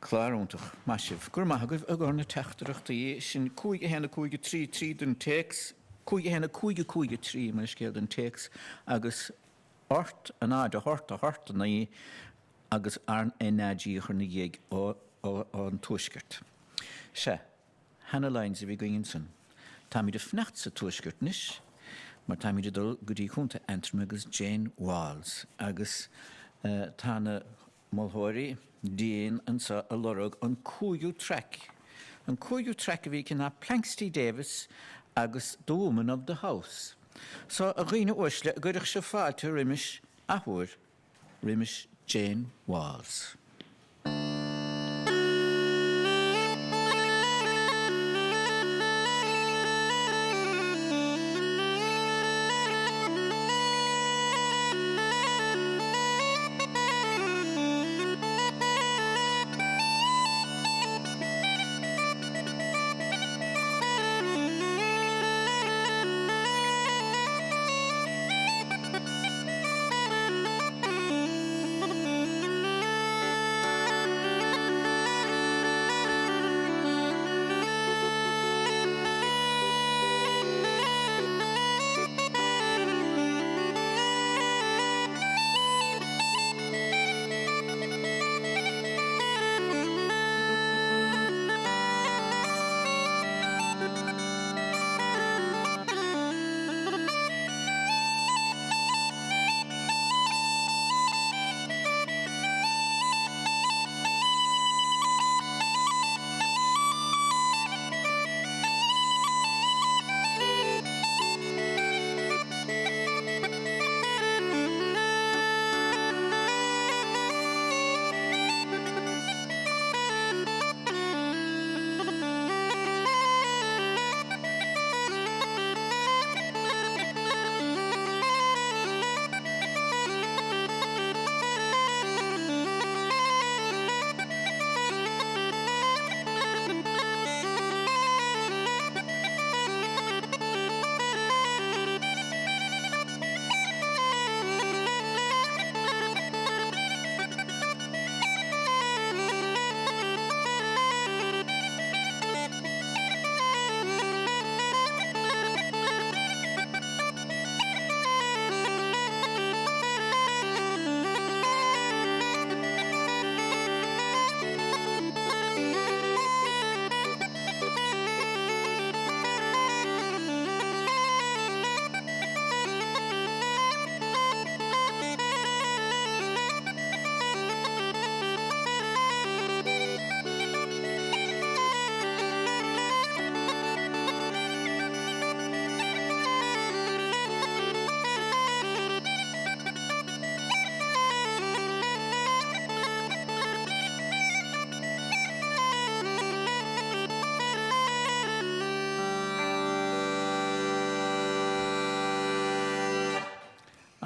Clár iontach. Maith sibh. Go raibh maith agaibh i gcomhair na teachtaireachtaí sin. 5 1 5 3 3 don téacs, 5 1 5 5 3 mo leithscéal don téacs agus 8 0 8 8 9 agus RnaG a chur ina dhiaidh ón Tuaisceart. Sea, Hannah Lyons a bhí againn ansan. Táimid ag fanacht sa Tuaisceart anois mar táimid ag dul go dtí Contae Aontroma agus Jane Walls agus tá na moltóirí dian anseo ag lorg an cúigiú traic. An cúigiú traic a bhí aici ná Planxty Davis agus The Woman of the House. So, a dhaoine uaisle, an gcuirfeadh sibh fáilte roimis athuair roimis Jane Walls.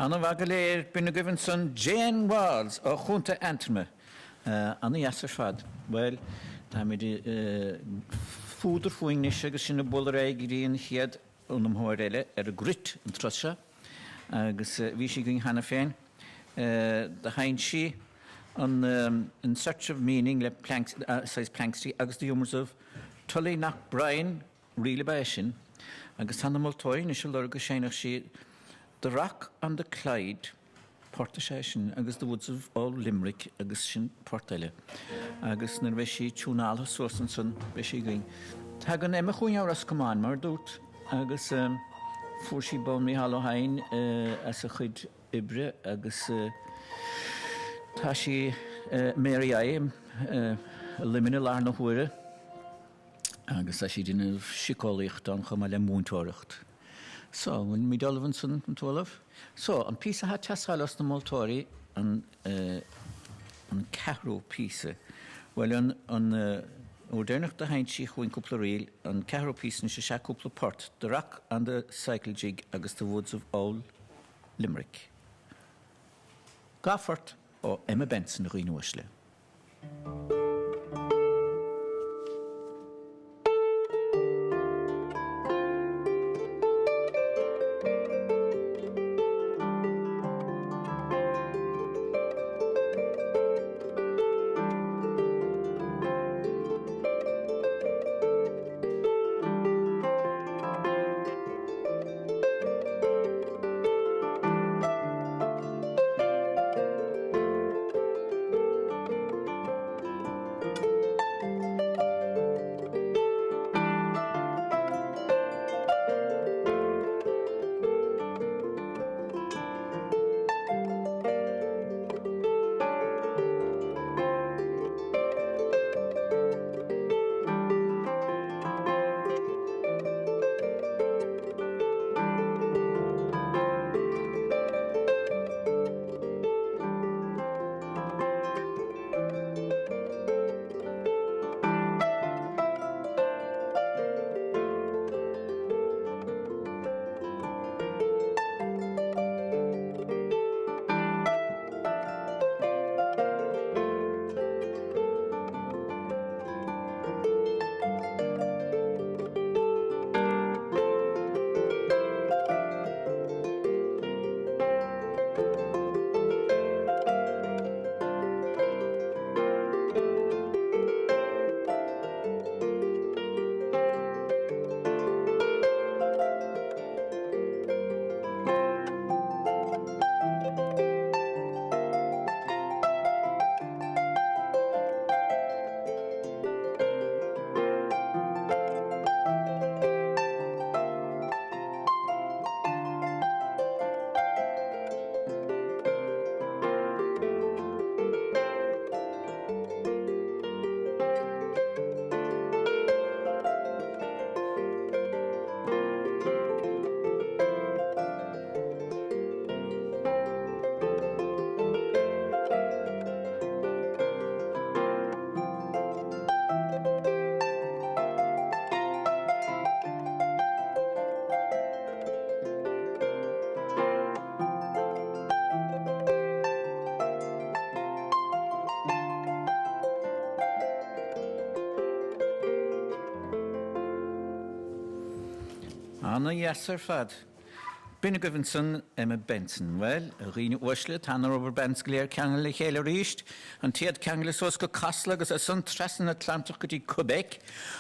Ana-mhaith go léir, b'in agaibh ansan Jane Walls ó Chontae Aontroma. Ana-dheas ar fad. Bhuel, táimid fuadar fúinn anois agus sinn ag bualadh ar aghaidh go dtí an chéad iomaitheoir eile ar an gcruit an turas seo agus bhí sí againn cheana féin. Do sheinn sí an In Search of Meaning le saghas Planxty agus The Humours of Tullyknockbrien, Ríl ab ea é sin, agus tá na moltóirí anois ag lorg go seinnfeadh sí The Rock on the Clyde, port is ea é sin, agus The Woods of Old Limerick agus sin port eile. Agus nuair a bheidh sí tiúnáltha suas ansan beidh sí againn. Tagann Emma chugainn ó Ros Comáin, mar a dúrt, agus fuair sí bonn Mícheál Ó hEidhin as a cuid oibre agus tá sí Mary I i Luimneach i láthair na huaire. Agus tá sí ag déanamh síceolaíochta ann chomh maith le múinteoireacht. So, an bhfuil muid ullamh ansan, an tú ullamh? So, an píosa atá ag teastáil os na moltóirí, an, an ceathrú píosa. Bhuel, an, an uair deireanach do sheinn sí chugainn cúpla ríl, an ceathrú píosa anois is ea cúpla port, The Rock and the Cycle Jig agus The Woods of Old Limerick. Dhá phort ó Emma Benson, a dhaoine uaisle. Ana dheas ar fad. B'in agaibh ansan Emma Benson. Bhuel, a dhaoine uaisle, tá na rubber bands go léir ceangailte le chéile arís, an téad ceangailte suas go Casla agus as san trasna an Atlantach go dtí Quebec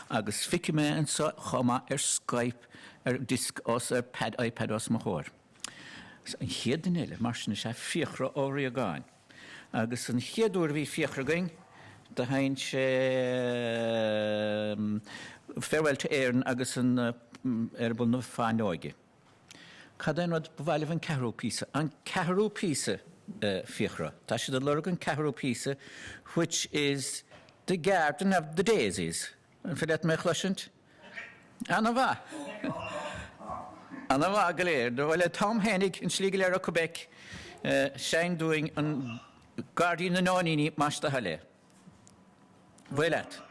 agus feicfidh mé anso chomh maith ar Skype ar disc os ar pad iPad os mo chomhair. An chéad duine eile mar sin is ea Fiachra Ó Riagáin. Agus an chéad uair a bhí Fiachra againn, do sheinn sé Farewell to Éirinn agus an Eireaball na Fáinleoige. Cad é an rud ba mhaith libh an ceathrú píosa? An ceathrú píosa, Fiachra. Tá siad ag lorg an ceathrú píosa, which is The Garden of the Daisies. An féidir leat mé a chloisint? Ana-mhaith! Ana-mhaith go léir. Bhuel, an t-am fhéinig, an slí go léir ó Quebec, seinn dúinn an Gairdín na Nóiníní más do thoil é. Bhuel leat.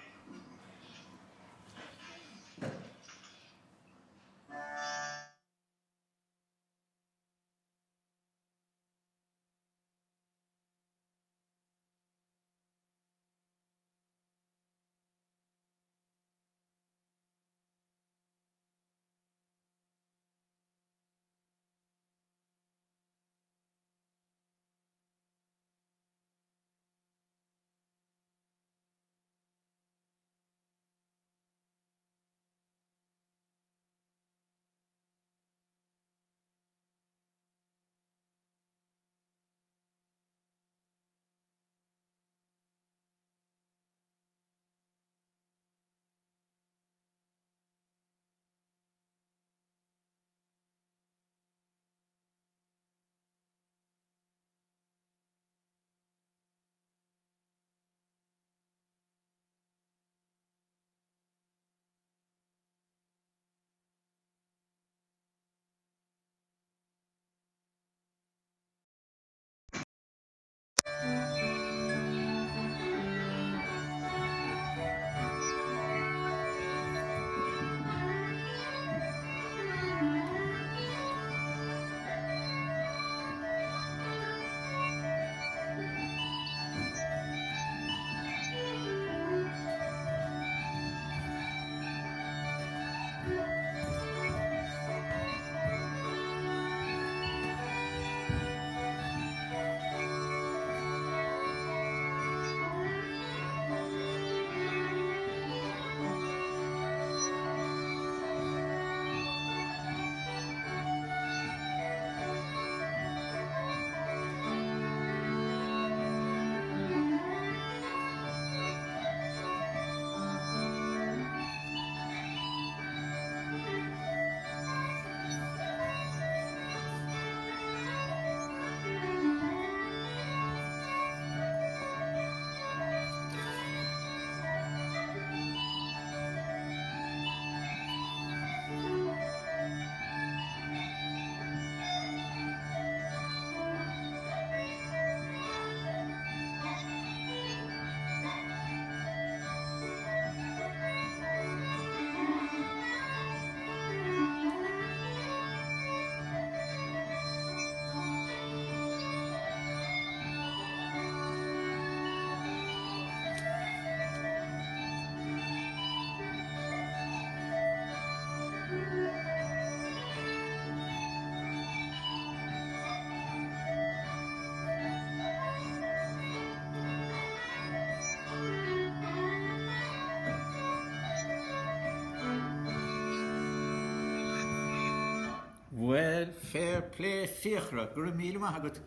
Bhuel, fair play Fiachra, go raibh míle maith agat.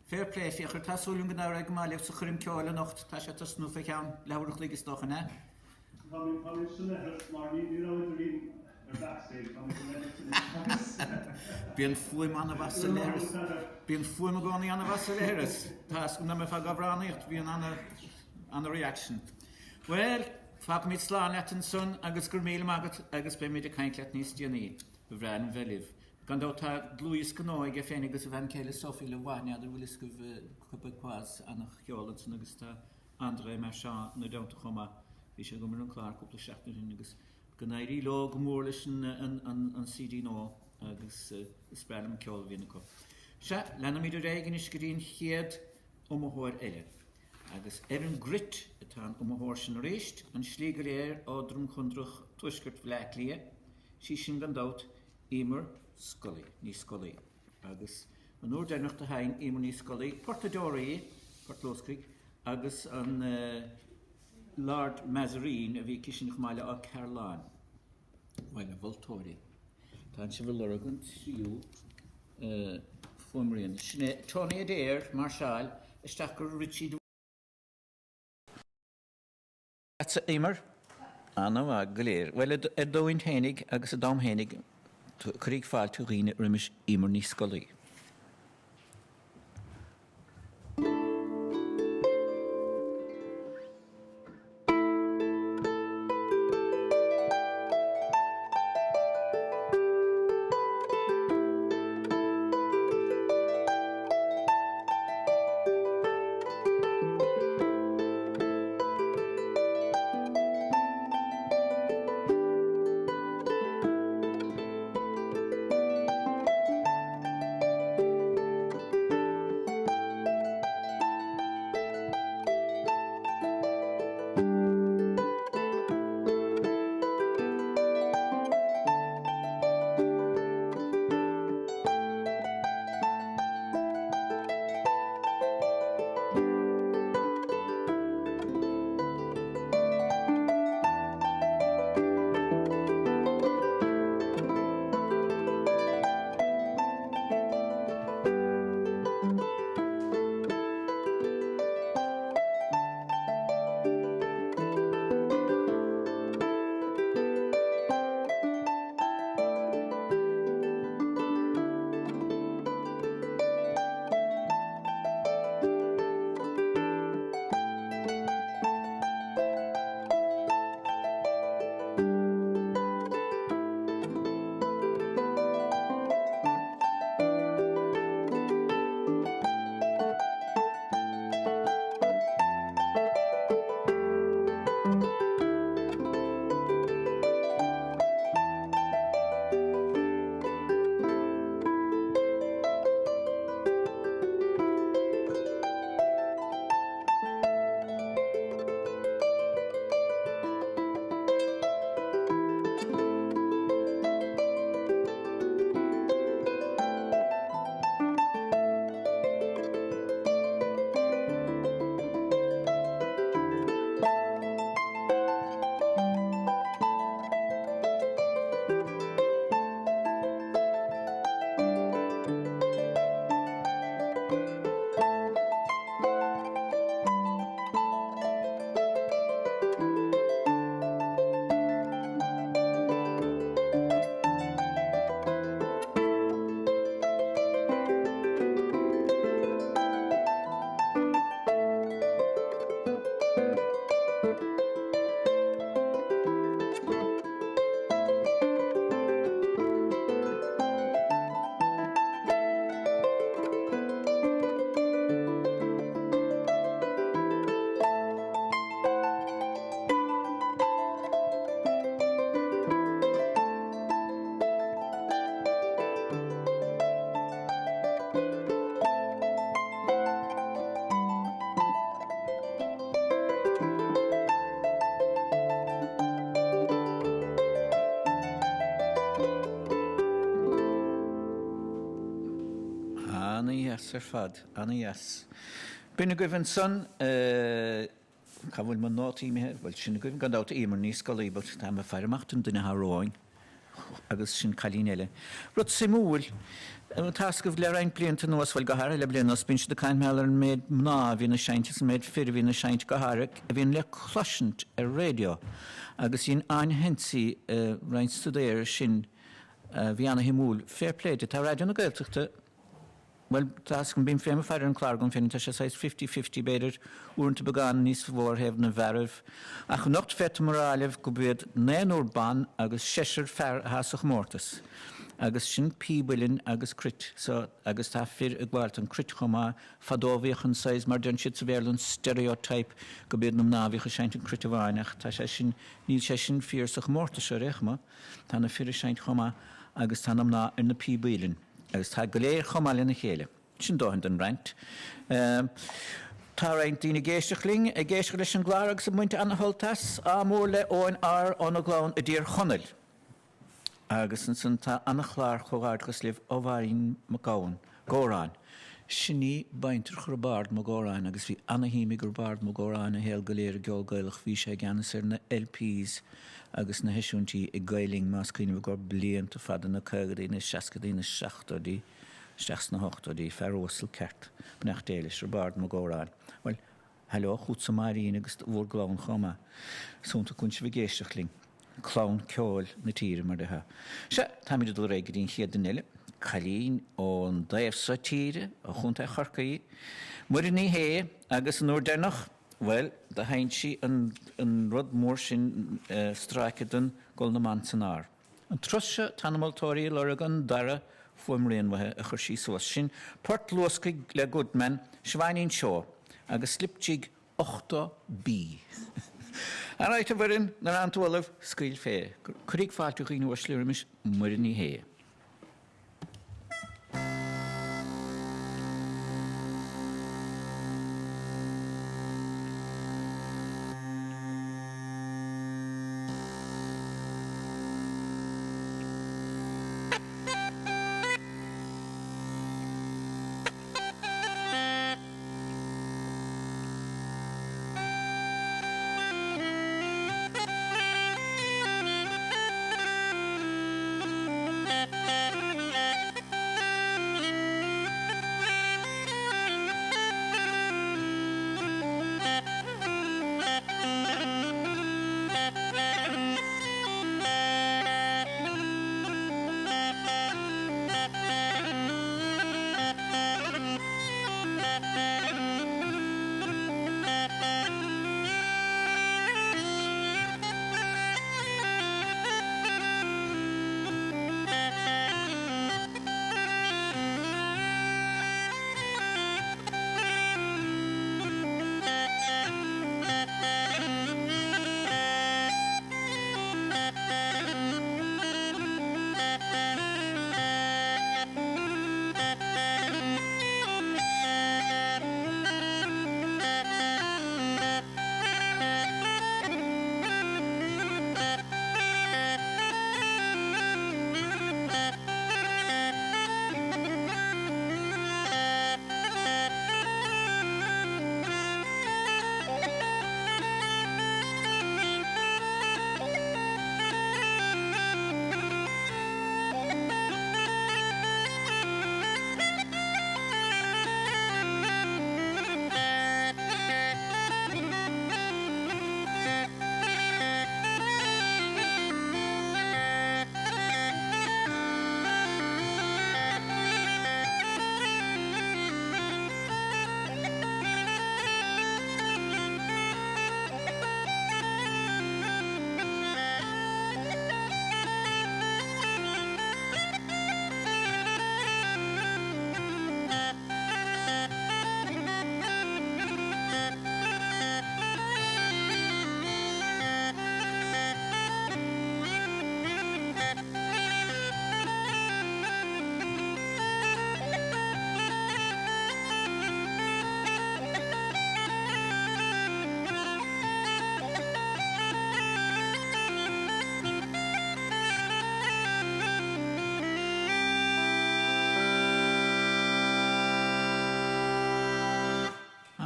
Fair play Fiachra, tá súil agam go n-éireoidh go maith libh sa choirm ceoil anocht, tá sé ag tosnú fé cheann leathuair an chloig is dócha, an ea? Táimid san leithreas mar ní raibh idir ar backstage, táimid san leithreas anois agus. Bíonn fuaim an-mhaith sa leithreas, bíonn fuaim i gcónaí an-mhaith sa leithreas. Tá a fhios agam dá mbeifeá ag amhránaíocht, bíonn ana-reaction. Bhuel, fágfaimid slán leat ansan agus go raibh míle maith agat agus beimid ag caint leat níos déanaí. Ba bhreá liom bheith libh. Gan dabht tá dlúthdhiosca nua aige féin agus a bhean chéile Sophie Le Roy, n'fheadar an bhfuil fhios agaibh Québécoise ana-cheol ansan agus tá André Marchand ina dteannta chomh maith. Bhí sé agam ar an chlár cúpla seachtain ó shin agus go n-éirí leo go mór leis an CD nua agus is breá liom an ceol a bhíonn acu. Sea, leanfaimid ar aghaidh anois go dtí an chéad iomaitheoir eile. Agus ar an gcruit atá an iomaitheoir sin arís, an slí go léir ó Dromcondrach tuaisceart Bhaile Átha Cliath, sí sin gan dabht. Emer Scully, Ní Scolaí. Agus an uair deireanach do sheinn Emer Ní Scolaí, portadóir í, Port Luascaigh, agus an Lord Mazarine a bhí aici sin chomh maith le Áth Cearláin. Bhuel, a mholtóirí, tá sibh ag lorg an tríú fuaimrian. Sin é Tony Adair, máirseáil isteach go Richie Leatsa, Emer? Ana-mhaith go léir. Bhuel, ar d'uain fhéinig agus i d'am fhéinig, cuiridh fáilte dhaoine roimis Emer Ní Scolaí. Ana-dheas ar fad, ana-dheas. B'in agaibh ansan, cá bhfuil mo nótaí imithe? Bhuel, sin agaibh gan dabht Emer Ní Scolaí, but táim ag faire amach don duine atá romhainn. agus sin cailín eile. Rud suimiúil, tá a fhios agaibh le roinnt blianta anuas, bhuel go háirithe le bliain anuas, bíonn siad ag caint mar gheall ar an méid mná a bhíonn ag seinnt agus an méid fir a bhíonn ag seinnt go háirithe a bhíonn le cloisint ar raidió agus dhein Áine Hensey roinnt staidéir ar sin a bhí ana-shuimiúil. Fair play di. Tá Raidió na Gaeltachta. Bhuel, tá a fhios agam, bím féin ag faire ar an chlár agam féin, tá sé saghas fifty fifty b'fhéidir, uaireanta beagán níos mó ar thaobh na bhfearaibh. Ach anocht féadfaidh mé a rá libh gurb iad naonúr ban agus seisear fear atá sa chomórtas. Agus sin píb uilleann agus cruit, so, agus tá fir ag gabháil don cruit chomh maith. Fadó bhíodh an saghas, mar deireann siad sa Bhéarla, an stereotype gurb iad na mná a bhíodh ag seinnt an cruit amháin ach tá sé sin, níl sé sin fíor sa chomórtas seo ar aon chuma. Tá na fir ag seinnt chomh maith agus tá na mná ar na píobaí uilleann. Agus tá go léir chomh maith lena chéile. Sin dóthain den rant. Tá roinnt daoine ag éisteacht linn, ag éisteacht leis an gclár agus ag baint ana-shult as. Ádh mór le Eoin R. óna Ghleann i dTír Chonaill. Agus ansan tá ana-chlár comhghairdeachas libh ó Mháirín Mac Gabhann, Góráin. Sin í baintreach Roibeárd Mac Góráin agus bhí ana-shuim ag Roibeárd Mac Góráin a shaol go léir i gceol Gaelach. Bhí sé i gceannas ar na LPs agus na heisiúintí ag Gael Linn más cuimhin libh i gcomhair blianta fada, na caogaidí, na seascaidí, na seachtóidí, isteach sna hochtóidí. Fear uasal ceart. Beannacht Dé leis, Roibeárd Mac Góráin. Bhuel, Heileo chughatsa Máirín agus bhur gclann chomh maith. Is iontach go bhfuil sibh ag éisteacht linn. Clann ceoil na tíre, mar déarfá. Sea, táimid ag dul ar aghaidh go dtí an chéad duine eile. Cailín ón dtaobh so tíre, ó Chontae Chorcaí. Muireann Ní Shé, agus an uair deireanach, bhuel, do sheinn sí an rud mór sin stráice den Gol na mBan san Ár. An turas seo tá na moltóirí ag lorg an dara fuaimrian uaithi a chuir sí suas, sin port luascaigh le Goodman, Siobháinín Seoighe, agus Slip Jig 80B. Alright a Mhuireann, nuair atánn tú ullamh, scaoil fé. Cuirig fáilte a dhaoine uaisle roimis Muireann Ní Shé.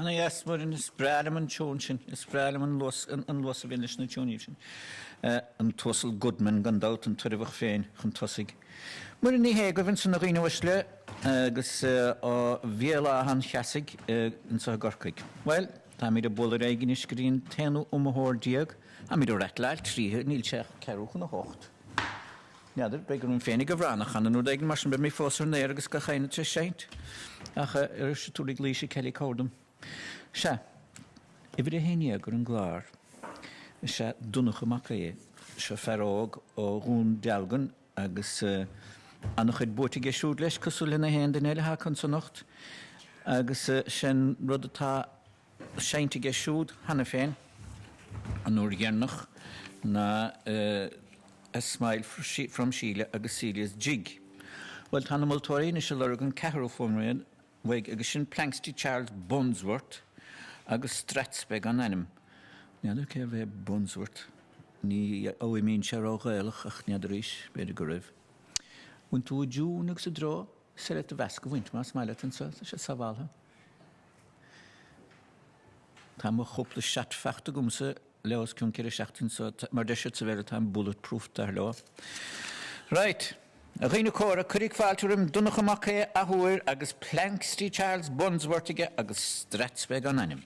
Ana-dheas, Muireann, is breá liom an tiún sin, is breá liom an luas, an luas a bhíonn leis na tiúiníbh sin. An tUasal Goodman, gan dabht, an tOirbheach féin chun tosaigh. Muireann Ní Shé agaibh ansan a dhaoine uaisle agus ó Bhéal Átha an Cheasaigh anseo i gCorcaigh. Bhuel, táimid ag bualadh ar aghaidh anois go dtí an t-aonú iomaitheoir déag. Táimid ag ratláil tríothu, níl sé ach ceathrú chun a hocht. N'fheadar, b'fhéidir go raibh mé féin ag amhrán a chanadh nó rud éigin mar sin, beidh mé fós ar an aer agus gach éinne tar éis seinnt. Ach ar tabharfaidh Laoise Kelly cabhair dom. Sea, uimhir a haon dhéag ar an gclár is ea Donncha Mac Aodha. Seo fear óg ó Dhún Dealgan agus an-chuid buaite aige siúd leis, cosúil le na haon duine eile atá acu anso anocht. Agus sin rud atá seinnte aige siúd cheana féin an uair dheireanach ná A Smile From Sheila agus Celia's Jig. Bhuel, tá na moltóirí anois ag lorg an ceathrú fuaimrian uaidh agus sin Planxty Charles Bunsworth agus Strathspey gan ainm. N'fheadar cérbh é Bunsworth. Ní fhuaimníonn sé ró-Ghaelach ach n'fheadar arís, b'fhéidir go raibh. Bhain tú i dtiún agus i dtreo, is féidir leat do mhask a bhaint más maith leat anseo, tá sé sábháltha. Tá mo chúpla shot fachta agamsa le os cionn 4 seachtain so, mar deir siad sa Bhéarla, táim bulletproof dar leo. Right. A dhaoine córa, cuiridh fáilte roim Donncha Mac Aodha athuair agus Planxty Charles Bunsworth aige agus Strathspey gan ainm.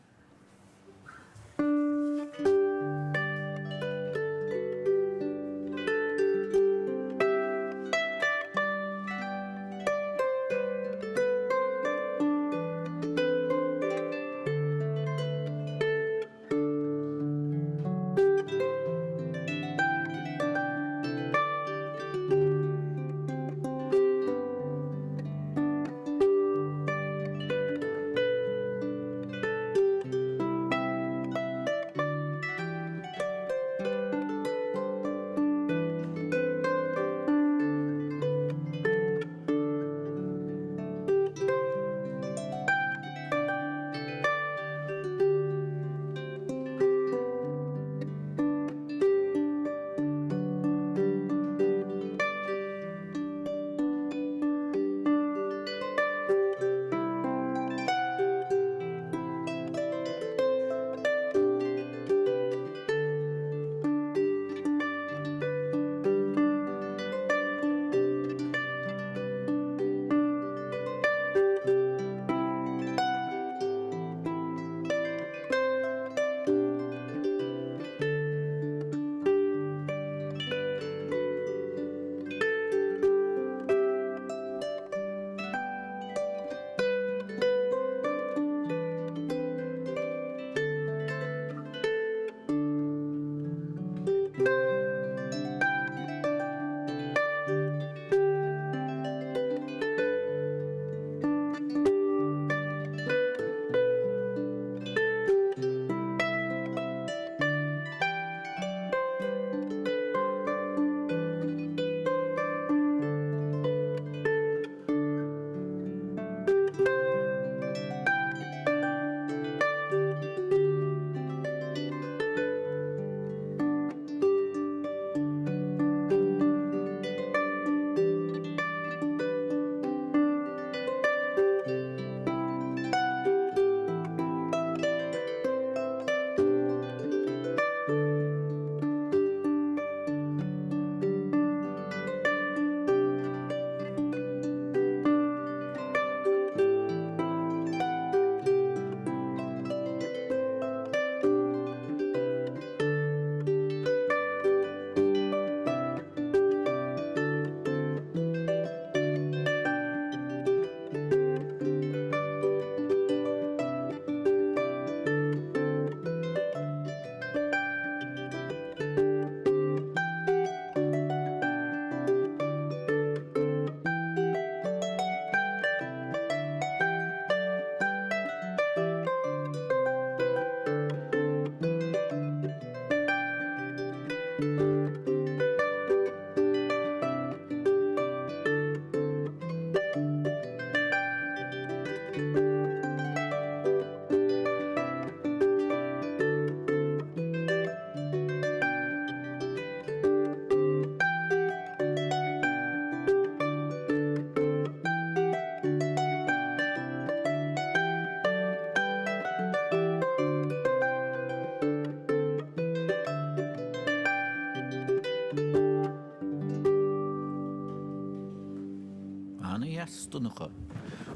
Ana-dheas, Donncha.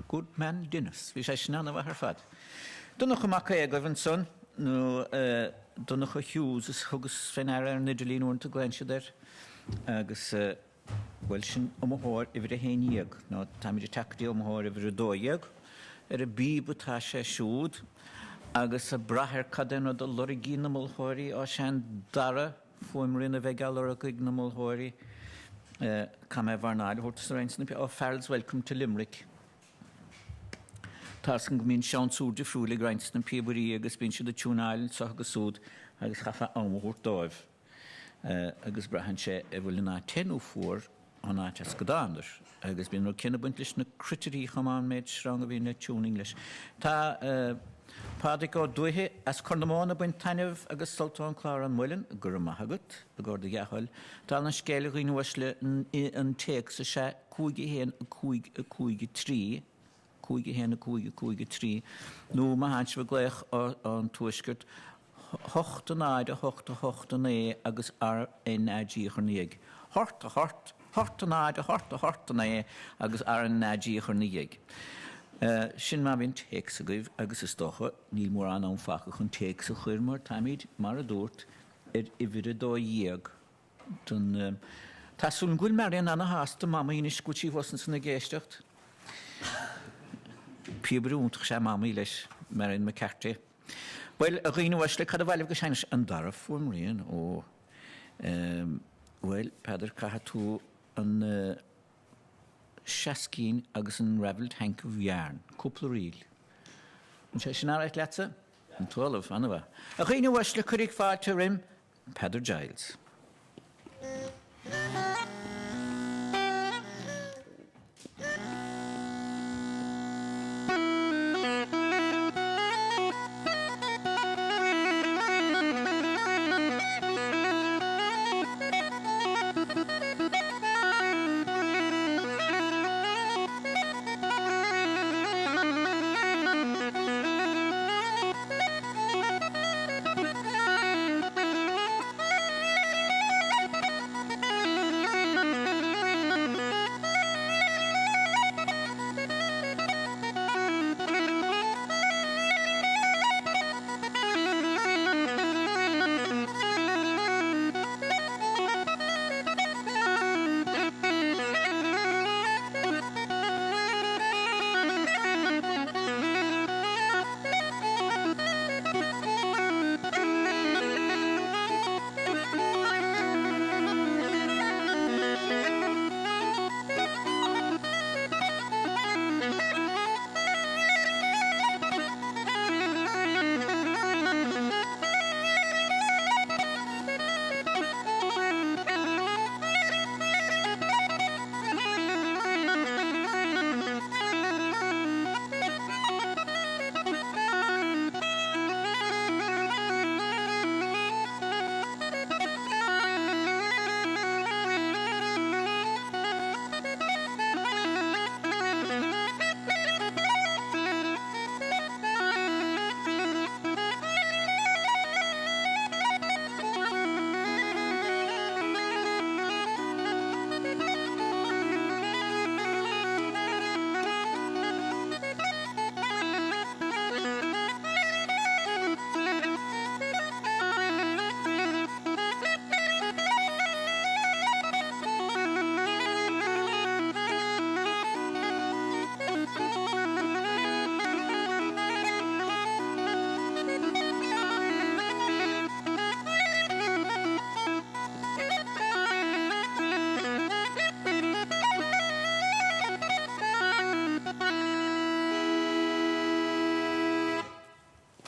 Good man Denis. Bhí sé sin ana-mhaith ar fad. Donncha Mac Aodha agaibh ansan, nó Donncha Hughes is thugas fé ndeara ar an idirlíon uaireanta, glaonn siad air, agus bhuel sin iomaitheoir uimhir a haon dhéag, nó táimid ag teacht go dtí iomaitheoir uimhir a dó dhéag. Ar an bpíob atá sé siúd, agus ag brath ar cad é an rud a lorgaíonn na moltóirí, á sé an dara fuaimrian a bheidh á lorg ag na moltóirí, caithfidh mé mharnáil a thabhairt sa roinnt sna, oh, Farrell's Welcome to Limerick. Tá 'fhios agam go mbíonn siamsúr difriúil ag roinnt de na píobairí agus bíonn siad ag tiúnáil anseo agus súd agus chaithfeá am a thabhairt dóibh agus braitheann sé an bhfuil an áit te nó fuar an áit as go dtánadar agus bíonn rud céanna ag baint leis na cruitirí chomh maith an méid sreang a bhíonn le tuning leis. Tá. Pádraig Ó Dúiche as Corr na Móna ag baint taitneamh agus sult ón clár ón Muileann, go raibh maith agat, i gcomhair do dhea-thoil. Dála an scéil a dhaoine uaisle, an téacs is ea 5 1 5 5 3, 5 1 5 5 3, nó má thánn sibh ag glaoch ón tuaisceart, 8 0 8 8 9 agus RnaG a chur ina dhiaidh. Hort, a hort, hort 0 8 8 9 agus RnaG a chur ina dhiaidh. Sin má bhíonn téacs agaibh agus is dócha níl mórán am fágtha chun téacs a chur mar táimid, mar a dúrt, ar uimhir a 12 don. Tá súil agam go bhfuil Marion ana-shásta, Mamaí anois go bhfuil sí thuas ansan ag éisteacht. Píobaire iontach is ea Mamaí leis, Marion McCarthy. Bhuel, a dhaoine uaisle, cad ba mhaith libh go seinnfeadh an dara fuaimrian? Ó, bhuel, Peadar, caithfidh tú an seascín agus an ravelled hank of yarn, cúpla ríl. An sé sin alright leatsa? An t-ollamh, an-mhaith. A dhaoine uaisle, cuiridh fáilte roim Peadar Giles.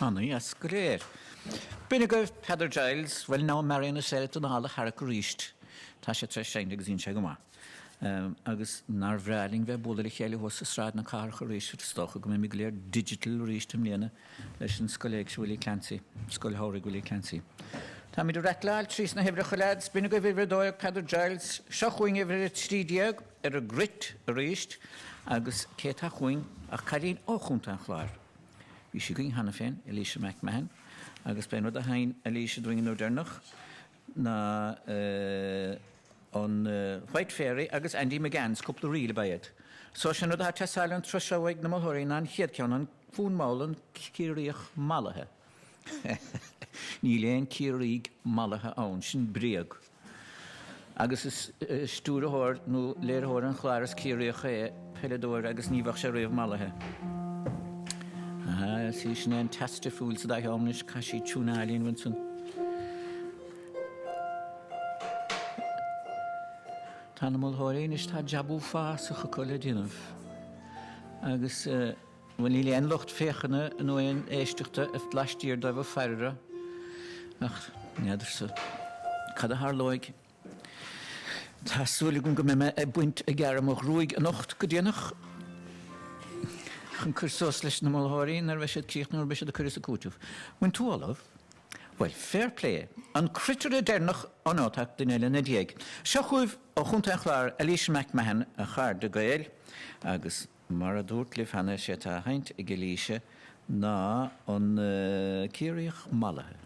Ana-dheas go léir. B'in agaibh Peadar Giles, well now Marion is eile don halla tharrac arís. Tá sé tar éis seinnt agus dhein sé go maith. Agus nár bhreá linn bheith ag bualadh le chéile thuas i Sráid na Cathrach arís, is dócha go mbeimid go léir digital arís i mbliana leis an Scoil Éigse Willie Clancy, Scoil Shamhraidh Willie Clancy. Táimid ag ratláil trí sna huimhreacha leaids, b'in agaibh uimhir 12 Peadar Giles, seo chugainn uimhir 13 ar an gcruit arís agus cé atá chugainn ach cailín ó Chontae an Chláir. Bhí sí againn cheana féin, Eilíse McMahon, agus b'é an rud a sheinn Eilíse dúinn an uair deireanach ná an White Fairy agus Andy McGann's, cúpla ríl ab ea iad. So sin rud atá ag teastáil an tráth seo uaidh na moltóirí ná an chéad ceann, an Fonn Mall, an Ciarraíoch Mallaithe. Níl aon Ciarraígh mallaithe ann, sin bréag. Agus is stiúrthóir nó léiritheoir an chláir is Ciarraíoch é, peileadóir agus ní bheadh sé riamh mallaithe. Ah, sí, sin é an teas difriúil sa dá cheann anois, caithfidh sí tiúineáil a dhéanamh ansan. Tá na moltóirí anois, tá jab uafásach acu le déanamh. Agus. Bhuel, níl aon lucht féachana nó aon éisteachta laistiar dóibh ag faire orthu, ach n'fheadarsa cad a tharlóidh. Tá súil agam go mbeidh mé ag baint ag gearradh mo ghruaig anocht go déanach. Chun cur suas leis na moltóirí nuair a bheidh siad críochnaithe nuair a beidh siad ag cur is ag cúiteamh. Bhfuil tú ullamh? Bhuel, fair play. An cruitire deireanach, oh no, tá duine eile ina diaidh. Seo chugaibh ó Chontae an Chláir, Alicia McMahon, a chairde Gael, agus mar a dúrt libh cheana, is é atá á sheinnt ag Alicia ná an Ciarraíoch Mallaithe.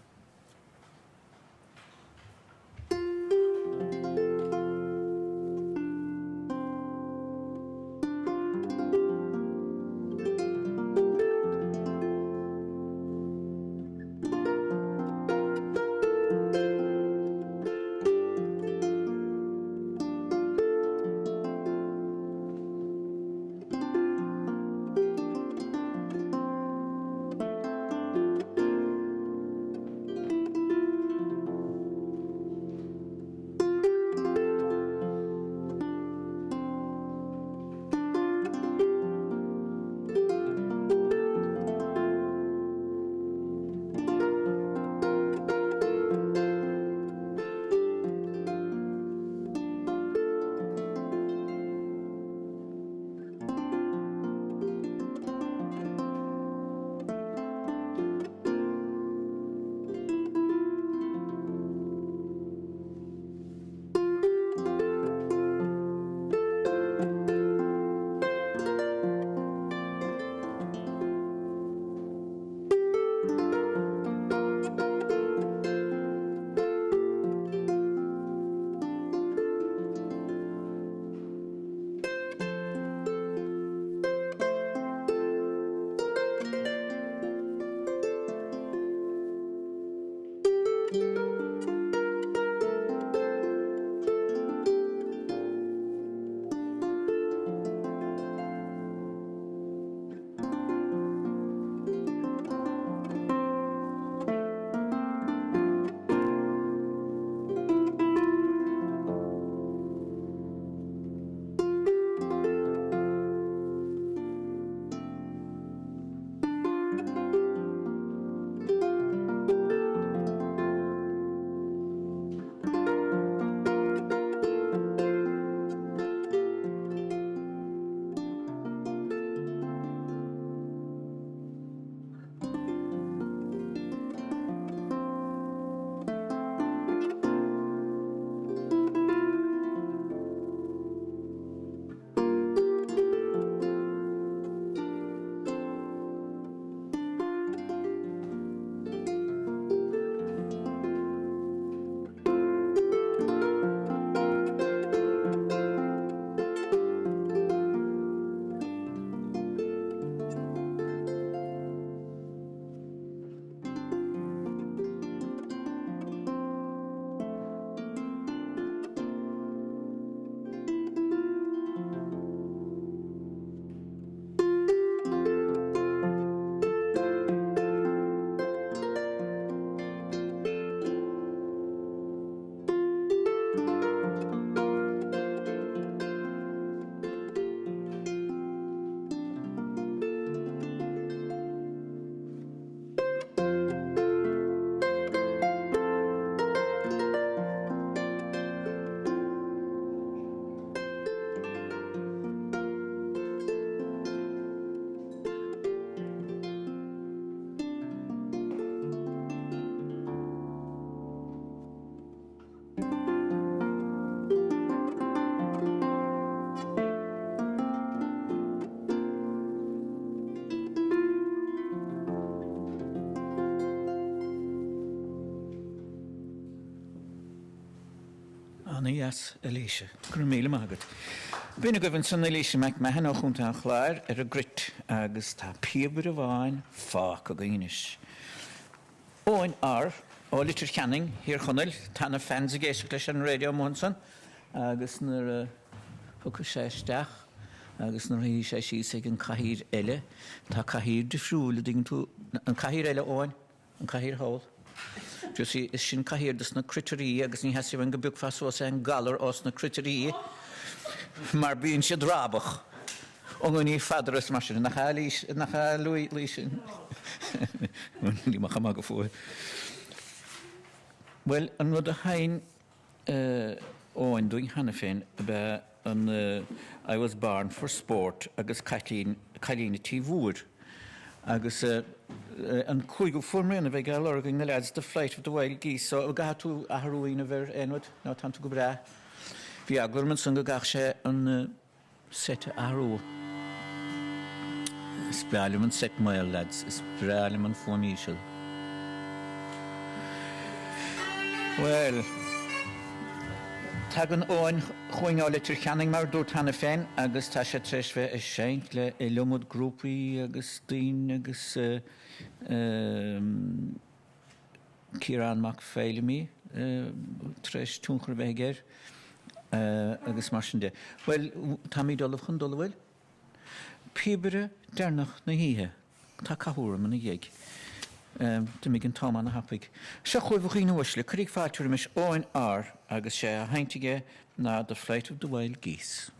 Ana-dheas, Alicia. Go raibh míle maith agat. B'in agaibh ansan Alicia McMahon ó Chontae an Chláir ar an gcruit agus tá píobaire amháin fágtha againn anois. Eoin R. ó Leitir Ceanainn, Thír Chonaill. Tá na fans ag éisteacht leis an raidió amuigh ansan agus nuair a thiocfas sé isteach agus nuair a shuífidh sé síos ag an cathaoir eile, tá cathaoir difriúil, a dtuigeann tú, an cathaoir eile, Eoin, an cathaoir thall. Do you see, is sin cathaoir dos na cruitirí agus ní theastaíonn uainn go bpiocfá suas aon galar ós na cruitirí mar bíonn siad rábach. Iongainní fada is mar sin, nach ea, nach ea, Laoise? Níl mé chomh maith go fóill. Bhuel, an rud a sheinn Eoin dúinn cheana féin ab ea an I was born for sport agus Caitlín. Cailín a' Tí Mhóir. Agus an cúigiú fuaimrian a bheidh á lorg ag na leaids, The Flight of the Wild Geese, so an gcaithfidh tú athrú a dhéanamh ar aon rud? Nó tánn tú go breá. Bhí eagla orm ansan go gcaithfeadh sé an seit a athrú. Is breá liom an seit maol, lads, is breá liom an fuaim íseal. Bhuel, tagann Eoin chugainn ó Leitir Ceanainn mar a dúrt cheana féin agus tá sé tar éis bheith ag seinnt le iliomad grúpaí agus daoine agus Ciarán Mac Fheidhlimí tar éis tionchar a bheith aige air agus mar sin de. Bhuel, táimid ullamh chun dul, an bhfuil? Píobaire deireanach na hoíche. Tá cathú orm ina dhiaidh. D'imigh an t-am ana-thapaidh. Seo chugaibh a dhaoine uaisle, cuirig fáilte roimis Eoin R. agus sé á sheinnt aige ná The Flight of the Wild Geese.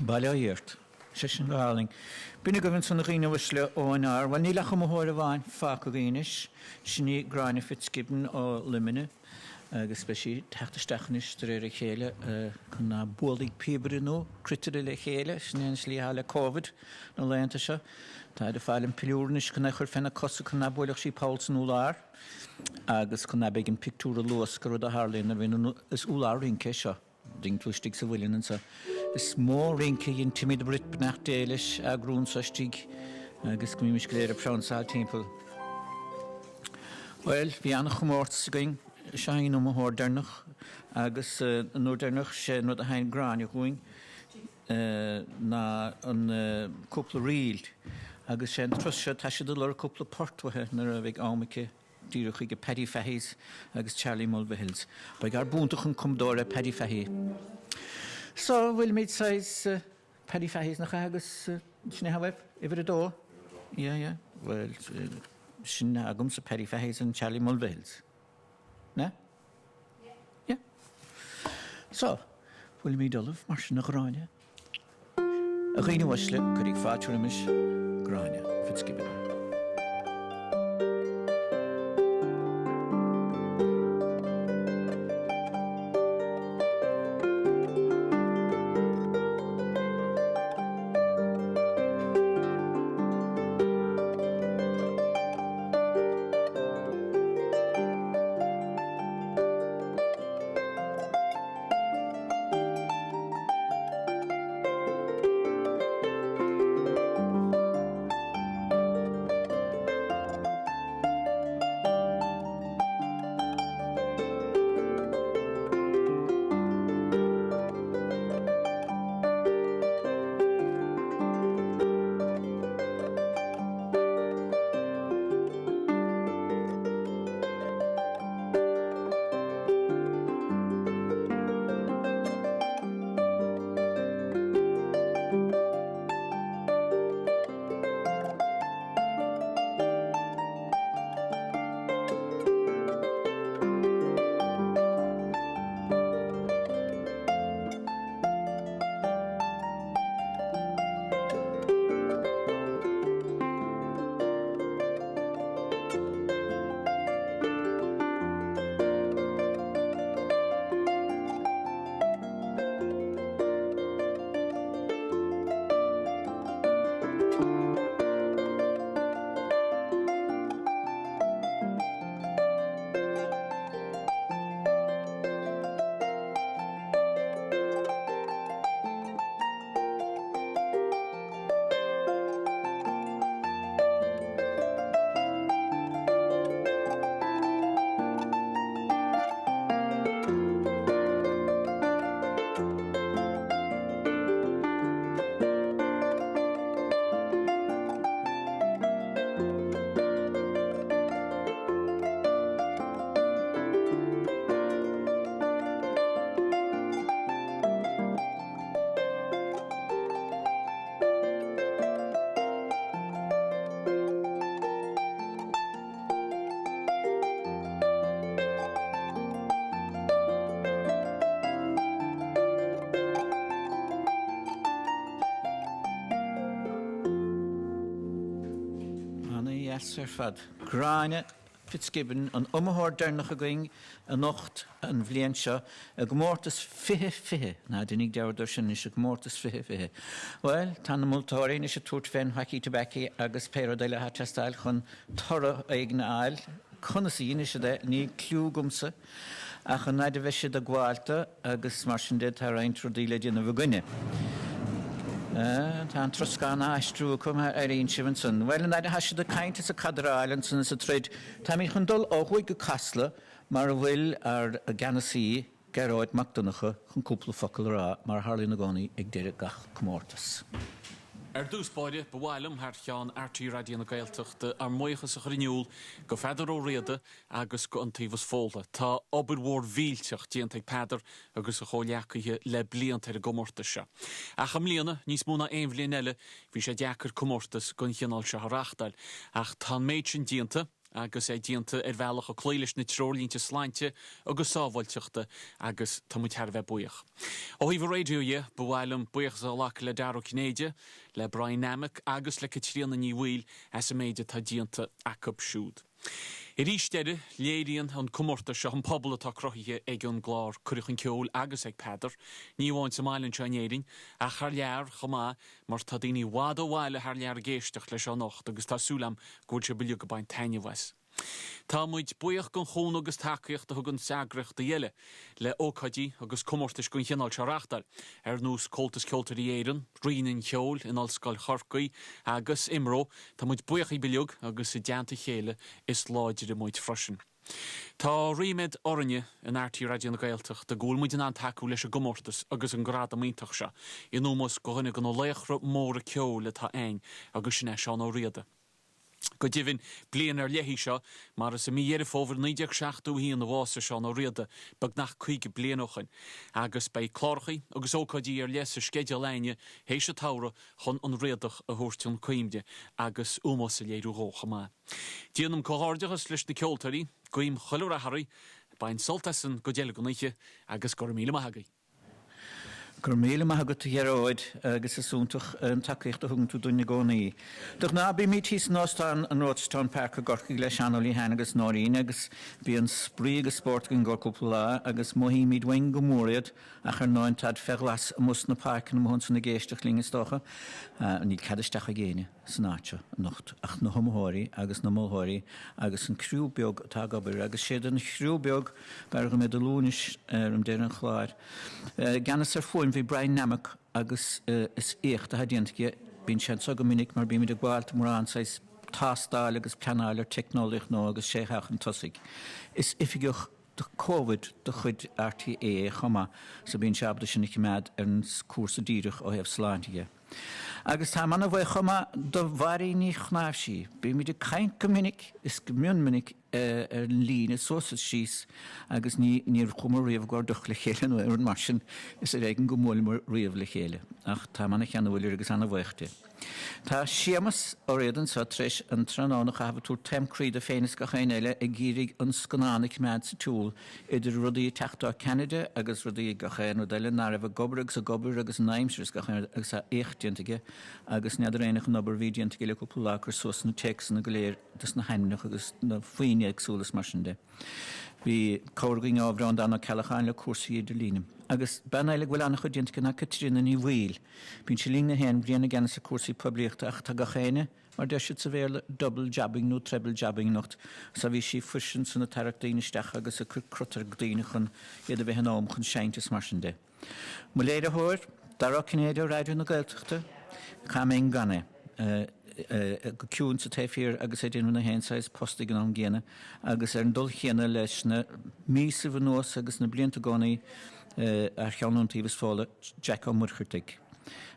Baile Átha Fhirt. Sé sin go hálainn. B'in agaibh ansan a dhaoine uaisle ónár, bhuel níl ach iomaitheoir amháin fágtha againn anois, sin í Gráinne Fitzgibbon ó Luimneach agus beidh sí ag teacht isteach anois de réir a chéile chun ná buailfidh píobaire nó cruitire le chéile, sin é an slí atá le Covid na laethanta seo. Táid ag fáil an piliúr anois chun é a chur fé na cosa chun ná buailfeadh sí poll san urlár agus chun ná beidh an pictiúr ag luascadh, rud a tharlaíonn nuair a bhíonn an, is urlár rince é seo. Ding tú istigh sa mhuileann anso. Is mó rince a dhein Timmy the Brit beannacht Dé leis a eagrú anso istigh agus go mbímis go léir ag pransáil timpeall. Bhuel, bhí an-chomórtas againn. Seo í an iomaitheoir deireanach agus an uair deireanach sé an rud a sheinn Gráinne dhúinn ná an cúpla ríl agus sé an turas seo tá siad ag lorg cúpla port uaithi nuair a bheidh am aici. Díreach chuige Paddy Fahy's agus Charlie Mulvihill's. Beidh ár b'iontach an cumadóir é Paddy Fahy. So, bhfuilimid saghas Paddy Fahy's nach ea agus sin é uimhir, uimhir a dó? Yeah, yeah. Bhuel, sin agamsa Paddy Fahy's and Charlie Mulvihill's. Ne? Yeah. Yeah. So, bhfuilimid ullamh mar sin a Ghráinne? A dhaoine uaisle, cuirig fáilte roimis, Gráinne Fitzgibbon. Ana-dheas ar fad. Gráinne Fitzgibbon, an iomaitheoir deireanach againn anocht an bhliain seo i gcomórtas 20 20, ná deinigí dearmad air sin anois, i gcomórtas 20 20. Bhuel, tá na moltóirí anois ag tabhairt fén haicí tobaicí agus pé rud eile atá ag teastáil chun toradh éigin a fháil. Conas a dhéanfaidh siad é, níl cliú agamsa. Ach an fhaid a bheidh siad ag gabháil dó agus mar sin de tá roinnt rudaí le déanamh againne. Tá an troscán á aistriú acu, mar a airíonn sibh ansan. Bhuel, an fhaid atá siad ag caint is ag cadráil ansan is ag troid, táimid chun dul ó thuaidh go Casla mar a bhfuil ár gceannasaí, Gearóid Mac Donncha, chun cúpla focal a rá, mar a tharlaíonn i gcónaí ag deireadh gach comórtas. Ar dtús báire, ba mhaith liom, thar cheann RTÉ Raidió na Gaeltachta, ár mbuíochas a chur in iúl go Pheadar Ó Riada agus go Iontaobhas Fódhla. Tá obair mhór mhillteach déanta ag Peadar agus a chomhghleacaithe le blianta ar an gcomórtas seo. Ach i mbliana, níos mó ná aon bhliain eile, bhí sé deacair comórtas den chineál seo a reáchtáil. Ach tá an méid sin déanta. agus é déanta ar bhealach ag cloí leis na treoirlínte sláinte agus sábháilteachta agus tá muid thar a bheith buíoch. Ó thaobh an raidió dhe, ba mhaith liom buíochas a ghlacadh le Dara Ó Cinnéide, le Brian Nammock agus le Caitríona Ní Bhaoill as an méid atá déanta acu siúd. Arís eile, léiríonn an comórtas seo an pobal atá cruthaithe ag an gclár Cuireadh Chun Ceoil agus ag Peadar, ní amháin sa mbaile anseo in Éirinn, ach thar lear chomh maith, mar tá daoine i bhfad ó bhaile thar lear ag éisteacht leis seo anocht agus tá súil agam go bhfuil sibh uilig ag baint taitneamh as. Tá muid buíoch den chúnamh agus tacaíocht a thugann eagraíochtaí eile le ócáidí agus comórtais den chineál seo a reáchtáil, ar nós Comhaltas Ceoltóirí Éireann, Roinn an Cheoil in Ollscoil Chorcaí agus IMRO. Tá muid buíoch díbh uilig agus i dteannta a chéile is láidre muid freisin. Tá ríméad orainne in RTÉ Raidió na Gaeltachta go bhfuil muid in ann tacú leis an gcomórtas agus an gradam iontach seo in ómós do dhuine de na laochra móra ceoil atá a'ainn agus sin é Seán Ó Riada. Go deimhin, bliain ar leith í seo, mar is i mí Dheireadh Fómhair 1971 a bhásaigh Seán Ó Riada, beagnach 50 bliain ó shoin, agus beidh clárachaí agus ócáidí ar leith sa sceideal a'ainne théis an tsamhraidh chun an Riadach a thabhairt chun cuimhne agus ómós a léiriú dhó chomh maith. Déanaim comhghairdeachas leis na ceoltóirí, guím chuile rath oraibh, bain sult as an gcuid eile den oíche agus go raibh míle maith agaibh. Go raibh míle maith agat a Ghearóid agus is iontach an tacaíocht a thugann tú dúinn i gcónaí. De ghnáth bímid thíos in Óstán an Rochestown Park i gCorcaigh le Seán Ó Liatháin agus Nóirín agus bíonn spraoi agus spórt againn i gcomhair cúpla lá agus mothaímid uainn go mór iad ach ar ndóigh táid fé ghlas amuigh sna páirceanna amuigh ansan ag éisteacht linn is dócha. Níl cead isteach ag éinne. san áit seo anocht ach na hiomaitheoirí agus na moltóirí agus an criú beag atá ag obair agus séard an chriú beag b'fhearr dhom iad a lua anois roim deireadh an chláir. I gceannas ar fuaim bhí Brian Nammock agus is éacht atá déanta aige, bíonn sé anseo go minic mar bímid ag gabháil mórán saghas tástáil agus pleanáil ar teicneolaíocht nua agus sé atá chun tosaigh. Is oifigeach do Covid de chuid RTÉ é chomh maith so bíonn sé ábalta sinn a choimeád ar an cúrsa díreach ó thaobh sláinte dhe. Agus táim ana-bhuíoch chomh maith do Mháirín Ní Chnáimhsí. Bímid ag caint go minic is go mion minic ar an líne suas is síos agus ní níor chuamar riamh i gcomhair deoch le chéile nó aon rud mar sin. Is ar éigean go mbuaileamar riamh le chéile. Ach táim ana-cheanúil uirthi agus ana-bhuíoch di. Tá Séamus Ó Riada anseo tar éis an tráthnóna a chaitheamh ag tabhairt taom croí dó féin is gach éinne eile ag iarraidh an scannán a choimeád sa tsiúl idir rudaí ag teacht ó Ceanada agus rudaí gach aon rud eile ná raibh ag obair agus ag obair agus an aimsir is gach aon rud agus tá éacht déanta aige agus n'fheadar éinne an obair a bhí déanta aige le cúpla lá ag cur suas na téacsanna go léir dos na hainmneacha agus na foinn éagsúla is mar sin de. Bhí cabhair againn ó Bhreandán Ó Ceallacháin le cúrsaí idirlíne. Agus bean eile go bhfuil an-chuid déanta aici ná Caitríona Ní Bhaoill. Bíonn sí linn gach aon bhliain i gceannas ar cúrsaí poiblíochta ach tá gach éinne, mar deir siad sa Bhéarla, double jobbing nó treble jobbing anocht so bhí sí freisin ansan ag tarrac daoine isteach agus ag cur crot ar daoine chun iad a bheith in am chun seinnt is mar sin de. Mo léiritheoir, Dara Ó Cinnéide ó Raidió na Gaeltachta, cá mbeinn gan é? Go ciúin sa taobh thiar agus é ag déanamh na haon saghas post ag an am gcéanna agus ar an dul chéanna leis na míosaibh anuas agus na blianta i gcónaí thar cheann Iontaobhas Fódhla, Jack Ó Muircheartaigh.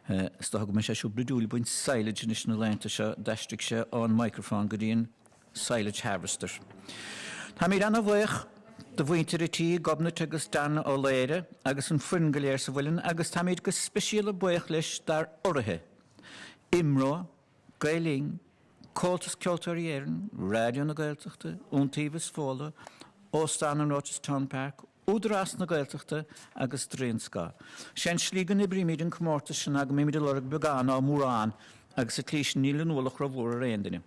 Is dócha go mbeidh sé siúd bruidiúil ag baint silage anois na laethanta seo, d'aistrigh sé ón microphone go dtí an Silage Harvester. Táimid ana-bhuíoch do mhuintir a' tí, Gobnait agus Dan Ó Laoire agus an foireann go léir sa Mhuileann agus táimid go speisialta buíoch leis dár urraithe, IMRO, Gael Linn, Comhaltas Ceoltóirí Éireann, Raidió na Gaeltachta, Iontaobhas Fódhla, Óstán an Rochestown Park, Údarás na Gaeltachta agus Draoi an Scáth. Sé an slí go n-oibrímid an comórtas seo ná go mbímid ag lorg beagán ó mhórán agus sa tslí sin níl an ualach rómhór ar aon duine.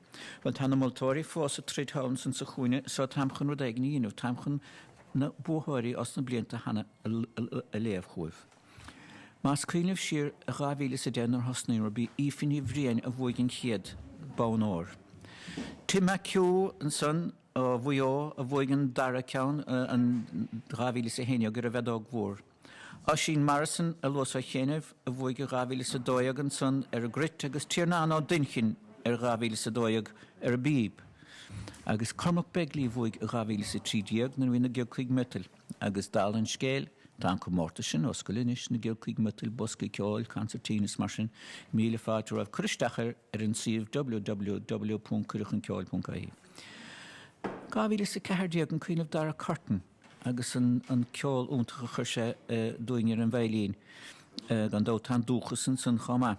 Bhuel tá na moltóirí fós ag troid thall ansan sa chúinne so táim chun rud éigin a dhéanamh, táim chun na buathóirí os na blianta cheana a léamh chugaibh. Más cuimhin libh siar i 2010 nuair thosnaíomar b'í Aoife Ní Bhriain a bhuaigh an chéad bonn óir. Tim McHugh ansan ó Mhaigh Eo a bhuaigh an dara ceann in 2011 ar an bhfeadóg mhór. Oisín Morrison a luas ó chianaibh a bhuaigh i 2012 ansan ar an gcruit agus Tiarnán Ó Duinnchinn ar 2012 ar an bpíb. Agus Cormac Begley a bhuaigh i 2013 nuair a bhí na giolcaigh miotail. Agus dála an scéil, tá an comórtas sin oscailte anois, na giolcaigh miotail, boscaí ceoil, consairtín is mar sin. Míle fáilte romhaibh cur isteach air ar an suíomh www.cuireadhchunceoil.ie. 2014, an cuimhin libh Dara Curtin agus an ceol iontach a chuir sé dúinn ar an veidhlín. Gan dabht tá an dúchas ansan chomh maith.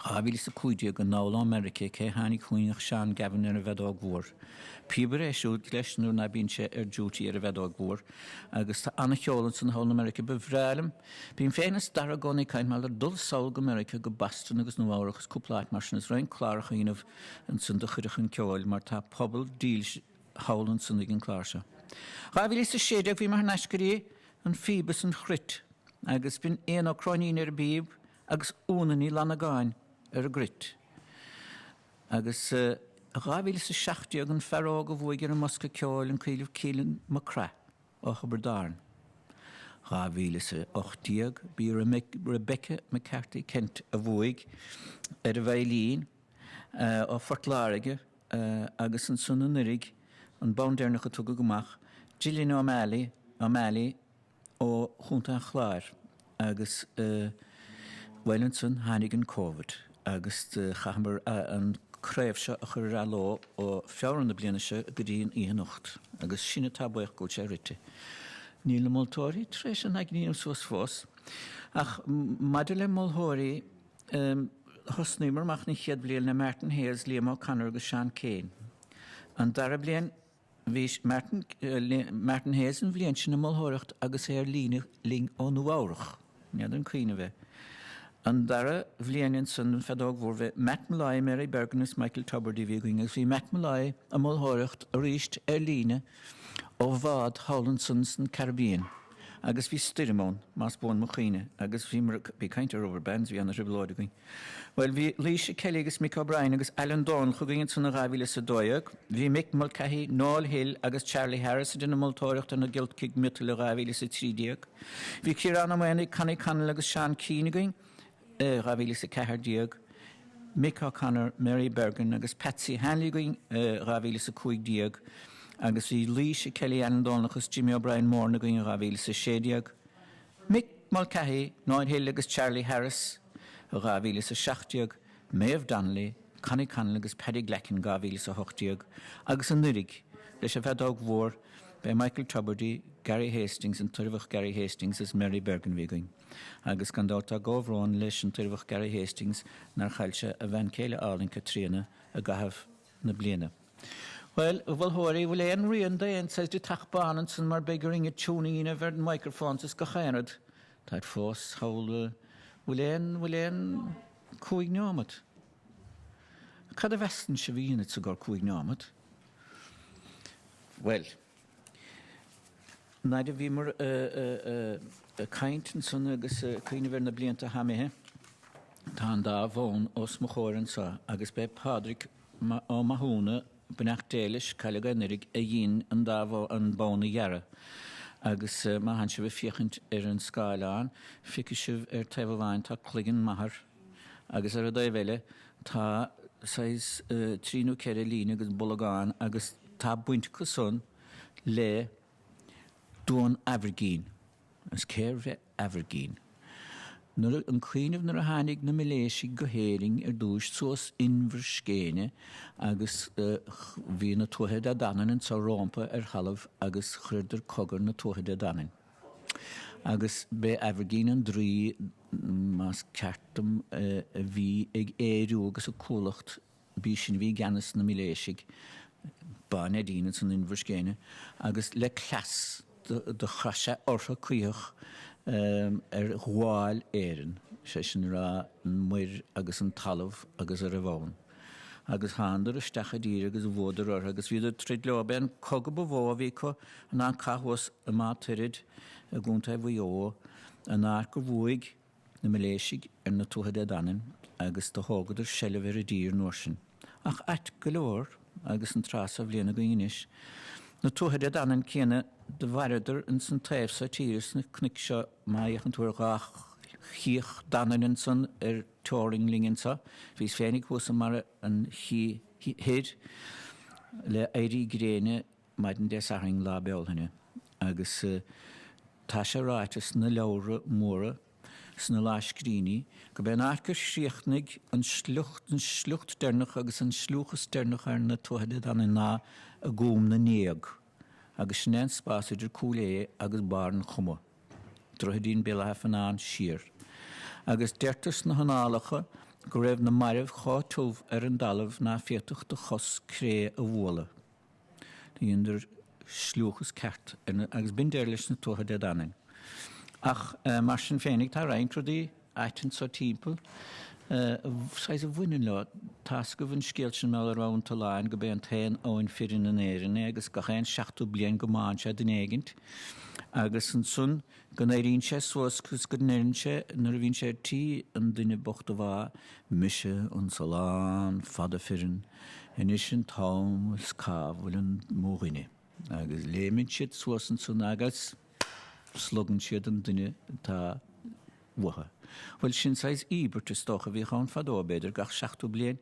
2015 anall ó Meiriceá cé tháinig chugainn ach Seán Gavin ar an bhfeadóg mhór. Píobaire é siúd leis nuair ná bíonn sé ar duty ar an bhfeadóg mhór agus tá an-cheol ansan thall i Meiriceá. Ba bhreá liom, bím féin is Dara i gcónaí ag caint mar dul sall go Meiriceá, go Boston agus Nua Eabhrach is cúpla áit mar sin is roinnt cláracha a dhéanamh ansan do chuireadh chun ceoil mar tá pobal dílis thall ansan ag an clár seo. 2016 bhíomar thar n-ais go dtí an phíb is an chruit agus b'in Éanna Ó Cróinín ar an bpíb agus Úna Ní Fhlannagáin ar an gcruit. Agus i 2017 an fear óg a bhuaigh ar an mbosca ceoil an Caoilfh Keelan Mac Craith ó Thiobraid Árann. 2018 b'í Rebecca McCarthy Kent a bhuaigh ar an veidhlín ó Phort Láirge agus ansan anuraidh an bonn deireanach a tugadh amach, Gillian O'Malley, O'Malley, ó Chontae an Chláir agus bhuel ansan tháinig an Covid agus chaitheamar an craobh seo a chur ar athló ó Feabhra na bliana seo go dtí an oíche anocht agus sinne atá buíoch go bhfuil sé rite. Níl na moltóirí tar éis a n-aigne a dhéanamh suas fós ach maidir le moltóirí thosnaíomar amach an chéad bhliain le Martin Hayes, Liam O'Connor agus Seán Keane. An dara bliain Bhí Martin, Martin Hayes an bhliain sin ag moltóireacht agus é ar líne linn ó Nua Eabhrach. N'fheadar an cuimhin libh é. An dara bhliain ansan an feadóg mhór bhí Matt Molloy, Mary Bergin is Michael Tubridy a bhí againn agus bhí Matt Molloy ag moltóireacht aríst ar líne ó bhád thall ansan san Caribbean agus bhí stoirm ann, más buan mo chuimhne, agus bhíomar, bí caint ar rubber bands, bhí ana-thrioblóid againn. Bhuel, bhí Laoise Kelly agus Mick O'Brien agus Alan Dónall chugainn ansan in 2012. Bhí Mick Mulcahy, Noel Hill agus Charlie Harris ag déanamh moltóireacht ar na giolcaigh miotail i 2013. Bhí Ciarán Ó Maonaigh, Connie Connell agus Seán Keane againn i 2014. Mick O'Connor, Mary Bergin agus Patsy Hanley againn i 2015 agus bhí Laoise Kelly, Alan Dónall agus Jimmy O'Brien Moran againn i 2016. Mick Mulcahy, Noel Hill agus Charlie Harris i 2017, Maeve Donnelly, Connie Connell agus Paddy Glackin 2018 agus anuraidh, leis an bhfeadóg mhór, b'é Michael Tubridy, Gary Hastings, an tOirbheach Gary Hastings is Mary Bergin a bhí againn. Agus gan dabht tá comhbhrón leis an tOirbheach Gary Hastings nár chaill sé a bhean chéile álainn Caitríona i gcaitheamh na bliana. Bhuel, a mholtóirí, bhfuil aon rian d'aon saghas deatach bán ansan mar beidh orainn an tuning a dhéanamh ar na microphones is gach aon rud. Táid fós thall. Bhfuil aon, bhfuil aon chúig neomat? Cad a mheasann sibh a dhéanfad sa gcor cúig neomat? Bhuel. Nuair a bhíomar ag caint ansan agus ag cuimhneamh ar na blianta atá imithe, tá an dá bhonn os mo chomhair anso agus b'é Pádraig Ó Mathúna, beannacht Dé leis, cailleadh é anuraidh, a dhein an dá an bonn a dhearadh. Agus má thánn sibh ag féachaint ar an scáileán, feicfidh sibh ar taobh amháin tá cloigeann máthar agus ar an dtaobh eile tá saghas trí nó ceithre líne agus bolgán agus tá baint acu san le Dún Aimhirgín. Agus cérbh é Aimhirgín? Nuair a, an cuimhneamh nuair a tháinig na Miléisigh go hÉirinn ar dtúis suas Inbhir Scéine agus bhí na Tuatha Dé Danann anso rómpa ar thalamh agus chuireadar cogadh ar na Tuatha Dé Danann. Agus b'é Aimhirgín an draoi, más ceart dom, a bhí ag aoiriú agus ag cuallacht B'í sin a bhí i gceannas na Miléisigh, Bá Neidín ansan Inbhir Scéine, agus le cleas do chas sé ortha cuítheach ar ghabháil Éireann, sé sin a rá an muir agus an talamh agus a raibh ann. Agus thánadar isteach i dtír agus bhuadar ortha agus bhíodar ag troid leo. B'é an cogadh ba mhó a bhí acu ná an cath thuas i Magh Tuiread i gContae Mhaigh Eo, an áit gur bhuaigh na Miléisigh ar na Tuatha Dé Danann agus do thógadar seilbh ar an dtír an uair sin. Ach ait go leor, agus an tráth so bhliain againn anois, na Tuatha Dé Danann céanna do mhaireadar ins an taobh so tíre sna cnoic seo má fhéachann tú ar dhá chíoch Danainn ansan ar teorainn linn anso. Bhíos féinig thuas i mbarra an Chí Thoir le éirí gréine maidin Dé Sathairn, Lá Bealtaine, agus tá sé ráite sna leabhra móra, sna lámhscríbhinní, gurb é an áit gur chríochnaigh an sliocht, an sliocht deireanach agus an sliúchas deireanach ar na Tuatha Dé Danann ná i gCúm na nGéag, agus sin é an spás idir Cúil Aodha agus Barr an Chuma. Droichidín Béal Átha Fionnáin siar. Agus deirtear sna hannálacha. go raibh na mairbh chomh tiubh ar an dtalamh ná féadfadh do chos cré a bhualadh. Do dheineadar slúchas ceart ar na, agus b'in deireadh leis na Tuatha Dé Danann. Ach mar sin féinig tá roinnt rudaí ait anso timpeall, saghas a bhaineann leo. Tá's agaibh an scéal sin mar gheall ar Abhainn Tolláin, gurb é an t-aon abhainn fireann in Éirinn é agus gach aon seachtó bliain go mbánn sé duine éigint. Agus ansan go n-éiríonn sé suas agus go ndeireann sé nuair a bhíonn sé ar tí an duine bocht a bhá, Mise an Tollán fada fireann, anois an t-am is cá bhfuil an mo dhuine? Agus léimeann siad suas ansan agus slogann siad an duine atá uathu. Bhuel, sin saghas íobairt is dócha a bhíodh ann fadó, b'fhéidir, gach seachtó bliain,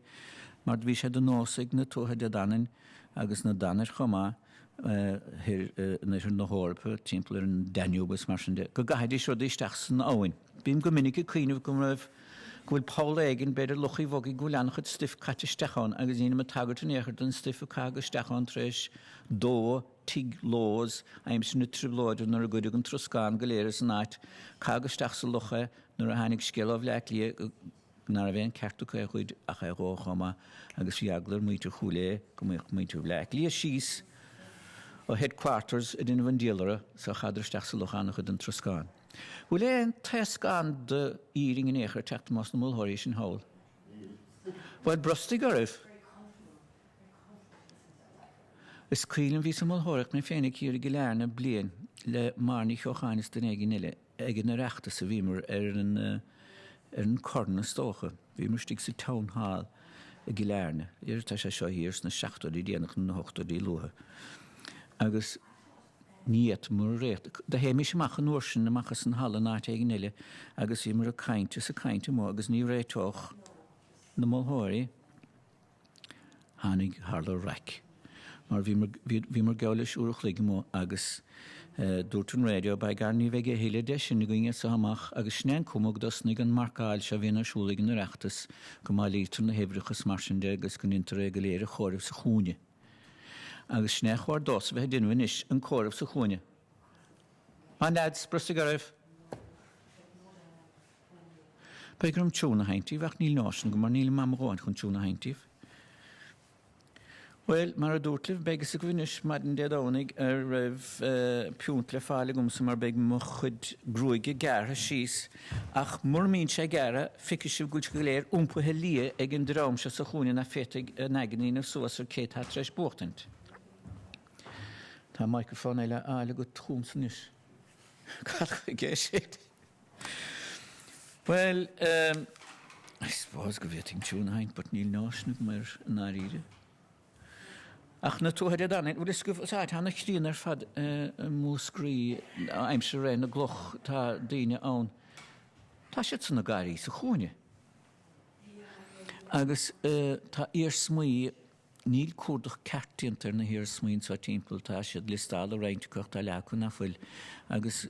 mar do bhí sé de nós ag na Tuatha Dé Danann agus na Danair chomh maith, thoir in oirthear na hEorpa, timpeall ar an Danube is mar sin de, go gcaithfidís rudaí isteach san abhainn. Bím go minic ag cuimhneamh go raibh, go bhfuil poll éigin, b'fhéidir Loch Uí Bhogaigh, go bhfuil an-chuid stuif caite isteach ann agus nílim ag tagairt in aon chor don stuif a caitheadh isteach ann tar éis dó Tigh Lowes, aimsir na Trioblóide nuair a goideadh an troscán go léir as an áit, caitheadh isteach sa loch é nuair a tháinig scéal ó Bhleá Cliath go ná raibh aon ceart acu é a ghoid ach é a dhó chomh maith agus bhí eagla ar mhuintir Chúil Aodha go mbeadh muintir Bhleá Cliath síos ó headquarters ag déanamh an diabhal orthu so chaitheadar isteach sa loch an-chuid den troscán. Bhfuil aon taoscán d'fhírinn in aon chor ag teacht amach as na molthóirí sin thall? Bhuel brostaigh oraibh! Is cuimhin liom bhíos ag molthóireacht mé féinig thiar i gCill Airne bliain le Máire Ní Cheocháin is duine éigin eile ag an Oireachtas a bhíomar ar an ar an Corn is dócha. Bhíomar istigh sa Town Hall i gCill Airne. Tá sé seo thiar sna seachtóidí déanach nó na hochtóidí luatha. Agus ní fhéadfamar a réiteach. Do théimis amach an uair sin amach as an halla in áit éigin eile agus bhíomar ag caint is ag caint amuigh agus ní réiteodh na molthóirí. Tháinig, tharla raic. Mar bhíomar, bhíomar geall leis uair a chloig amuigh agus dúirt an radio, by gar ní bheidh a thuilleadh de sin againn as seo amach agus sin é an cuma go dtosnaigh an marcáil seo a bhíonn ar siúl ag an Oireachtas, go mbailítear na huimhreacha is mar sin de agus go ndéantar é go léir a chomhaireamh sa chúinne. Agus sin é a chóir domhsa a bheith ag déanamh anois, an comhaireamh sa chúinne. Come on lads, brostaigh oraibh! Beidh orm tiún a sheinnt daoibh ach níl náisiún agam mar nílim am a dhóthain chun tiún a sheinnt daoibh. Bhuel, mar a dúrt libh, beidh fhios agaibh anois maidin Dé Domhnaigh ar raibh piúnt le fáil agamsa mar beidh mo chuid gruaige gearrtha síos ach mura mbíonn sé gearrtha, feicfidh sibh go bhfuil sé go léir iompaithe liath ag an dream seo sa chúinne nach féadfaidh a n-aigne a dhéanamh suas ar cé atá tar éis buachtaint. Tá microphone eile á fháil agat chugamsa anois. Cad chuige é sin? Bhuel, ehm, I suppose go bhféadfainn tiún a sheinnt but níl náisiún agam air i ndáiríre. Ach na Tuatha Dé Danann, bhfuil fhios agaibh, is áit ana-chríonna ar fad i Múscraí, aimsir Ré na gCloch, tá daoine ann, tá siad san ag gáirí sa chúinne. Agus tá iarsmaí Níl cuardach ceart déanta ar na hiarsmaí anseo timpeall, tá siad liostáilte roinnt acu ach tá leath acu nach bhfuil agus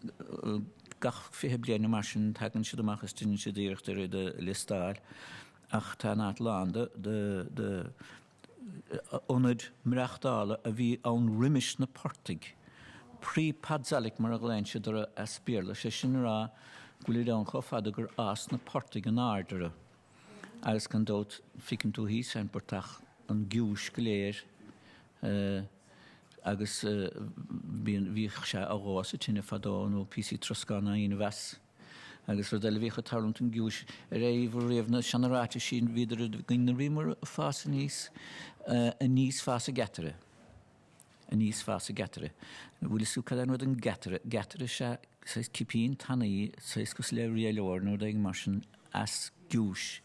gach 20 bliain nó mar sin tagann siad amach is déanann siad iarracht ar iad a liostáil ach tá an áit lán de de de ionaid maireachtála a bhí ann roimis na portaigh. Pre-podzolic mar a ghlaonn siad orthu as Béarla, sé sin a rá go bhfuilid ann chomh fada gur fhás na portaigh in airde orthu. Agus gan dabht, feiceann tú thíos ar an bportach an giúis go léir agus bíonn, bhíodh sé á dhó sa tine fadó nó píosaí troscáin á ndéanamh as. Agus rud eile a bhíodh ag tarlúint an giúis, ar éiríobhair riamh na seana-ráitisí a bhíodar againn nuair a bhíomar ag fás aníos, aníos fás an geataire. Aníos fás an geataire. Bhfuil fhios agat cad é an rud an geataire? Geataire is ea saghas cipín tanaí, saghas cosúil le rialóir nó rud éigin mar sin, as giúis.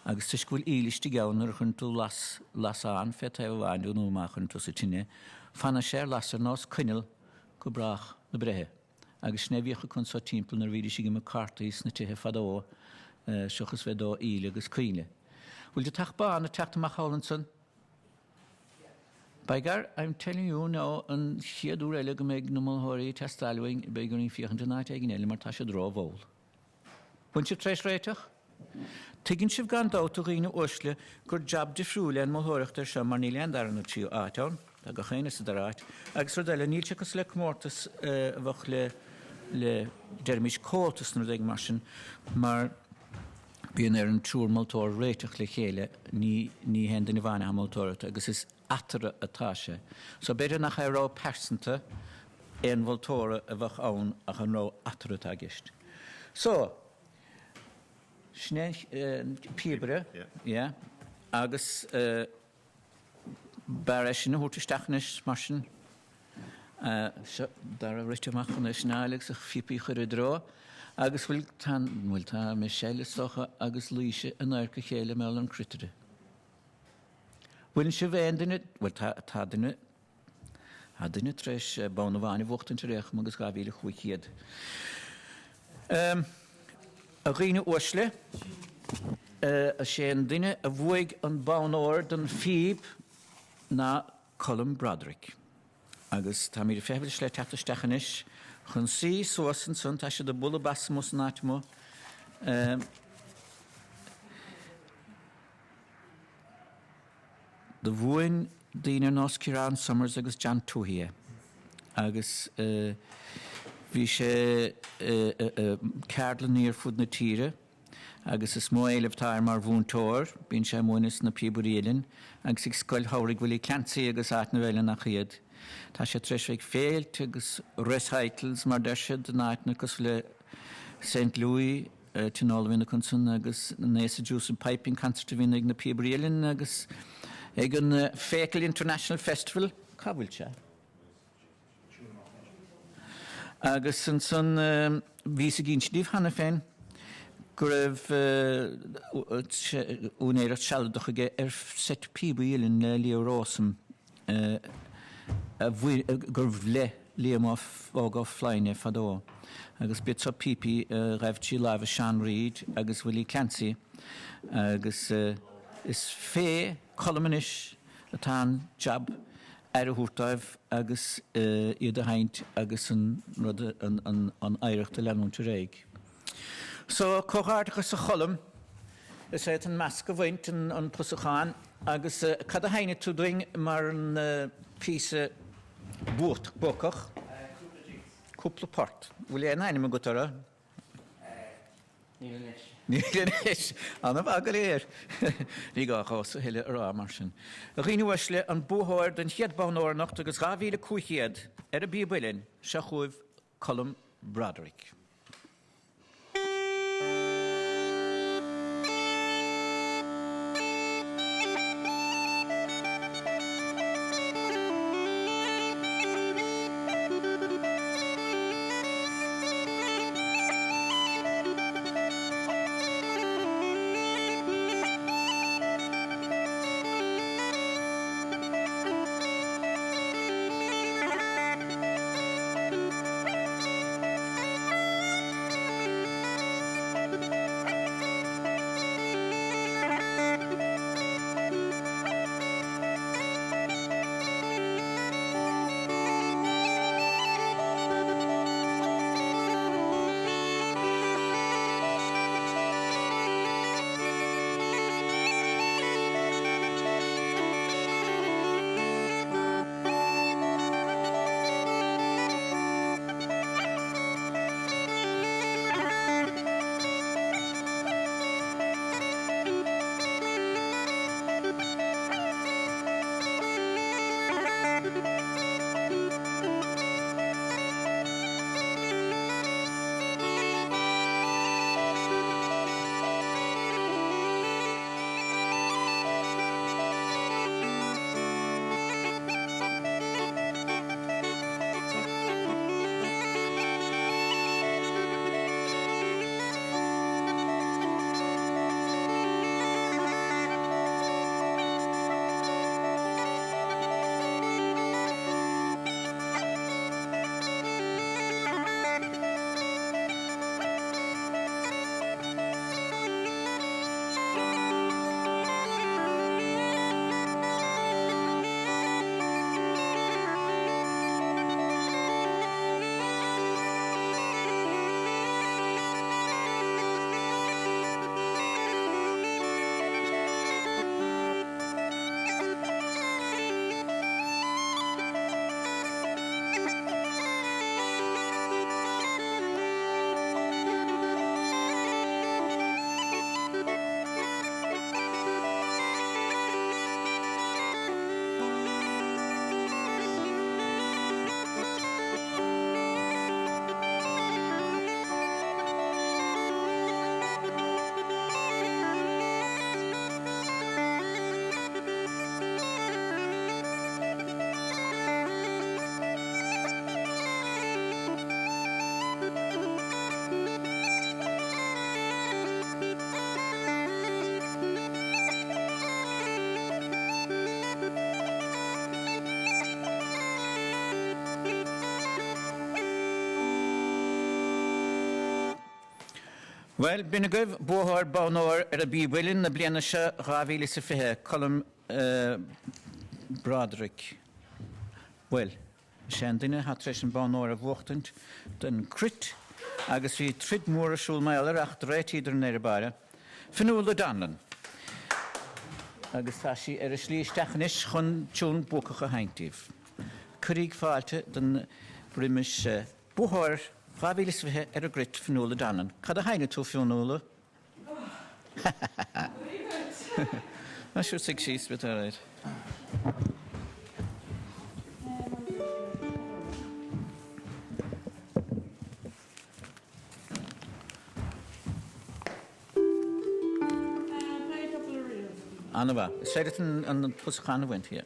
Agus toisc go bhfuil íle istigh ann nuair a chuireann tú las, lasán fé taobh amháin de nó má chuireann tú sa tine, fanann sé ar lasadh ar nós coinneal go brách na breithe. Agus sin é a bhíodh acu anso timpeall nuair a bhídís ag imirt cártaí sna tithe fadó, seochas bheith ag dó íle agus coinnle. Bhfuil deatach bán ag teacht amach thall ansan? By gar, I'm telling you now, an chéad uair eile go mbeidh na molthóirí ag teastáil uainn, beidh orainn féachaint in áit éigin eile mar tá siad ró-mhall. Bhfuil sibh tar éis réiteach? Tuigeann sibh gan dabht, a dhaoine uaisle, gur jab difriúil é an mholthóireacht air seo mar níl aon dara nó tríú áit ann, tá gach éinne sa dara háit. Agus rud eile, níl sé cosúil le comórtas a bheadh le, le, deirimis, Comhaltas nó rud éigin mar sin, mar. Bíonn ar an triúr moltóir réiteach le chéile, ní ní haon duine amháin atá moltóireachta agus is eatarthu atá sé. So b'fhéidir nach é rogha pearsanta aon mholtóra a bheadh ann ach an rogha eatarthu atá i gceist. So, sin é an píobaire, yeah, agus b'fhearr é sin a thabhairt isteach anois mar sin. Seo Dara rite amach chun é sin a fháil agus a phíopaí a chur i dtreo. Agus bhfuil, tá, bhfuil, tá Michelle is dócha agus Laoise in adharca a chéile i mbéal an chruitire. Bhfuil sibh aon duine, bhuel tá, tá duine, tá duine tar éis bonn amháin a bhuachtaint ar aon chuma agus 2,500. A dhaoine uaisle, is é an duine a bhuaigh an bonn óir don phíb ná Colm Broderick. Agus táimid ag feitheamh leis le teacht isteach anois chun suí suas ansan, tá siad ag bualadh bas amuigh san áit amuigh. Do mhúin daoine ar nós Ciarán Summers agus John Tuohy é agus bhí sé i ceardlanna ar fud na tíre agus is mó éileamh atá air mar mhúinteoir. Bíonn sé ag múineadh sna Píobairí Uilleann agus ag Scoil Shamhraidh Willie Clancy agus áiteanna eile nach iad. Tá sé tar éis bheith ag féilte agus recitals mar deir siad in áiteanna cosúil le Saint Louis, tionól a bhíonn acu ansan agus an Ace Deuce Piping Concert a bhíonn ag na Píobairí Uilleann agus ag an Feakle International Festival. Cá bhfuil sé? Agus ansan bhíos ag inse daoibh cheana féin go raibh úinéireacht sealadach aige ar seit píobaí uilleann le Leo Rowsome gurbh le Liam Óg Ó Floinn é fadó agus b'iad seo píopaí a ghaibh trí lámha Seán Reid agus Willie Clancy agus is fé Colm anois atá an jab aire a thabhairt dóibh agus iad a sheinnt agus an rud an oidhreacht a leanúint ar aghaidh. So, comhghairdeachas a Choilm, is é an masc a bhaint, an pusachán, agus cad a sheinnfidh tú dúinn mar an píosa buacach? Cúpla jigs. Cúpla port. Bhfuil aon ainm agat orthu? Níl anois. Níl anois. An-mhaith go léir. Ní gá dhomhsa a thuilleadh a rá mar sin. A dhaoine uaisle, an buaitheoir den chéad bonn óir anocht agus 2,500 ar an bpíob uilleann, seo chugaibh Colm Broderick. Bhuel, b'in agaibh buaitheoir bonn óir ar an bPíb Uilleann na bliana seo 2020, Colm Broderick. Bhuel, is é an duine atá tar éis an bonn óir a bhuachtaint don gcruit agus bhí troid mhór ar siúl mar gheall air ach d'réitíodar i ndeireadh báire. Fionnuala Donlon. Agus tá sí ar a slí isteach anois chun tiún buacach a sheinnt daoibh. Cuiríg fáilte don roimis buaitheoir 2020 ar an gcruit, Fionnuala Donlon. Cad a sheinnfidh tú, Fionnuala? Ha sure suigh síos beidh tú alright. An-mhaith. Is féidir leat an pusachán a bhaint, yeah.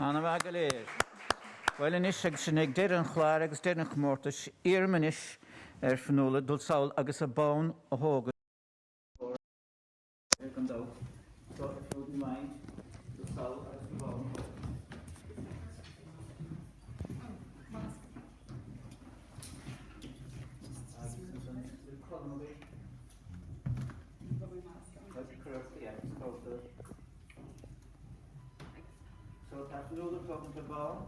An-mhaith go léir. Bhuel anois, agus sinn ag deireadh an chláir agus deireadh an chomórtais, iarraim anois ar Fionnuala dul sall agus a bonn a thógaint. Ar gan dabht, so if you wouldn't mind, dul sall agus do bhonn a thógaint. Agus ansan, bhfuil Colm agaibh? Cuir ort, yeah, just tóg do. So tá Fionnuala ag tógaint a bonn,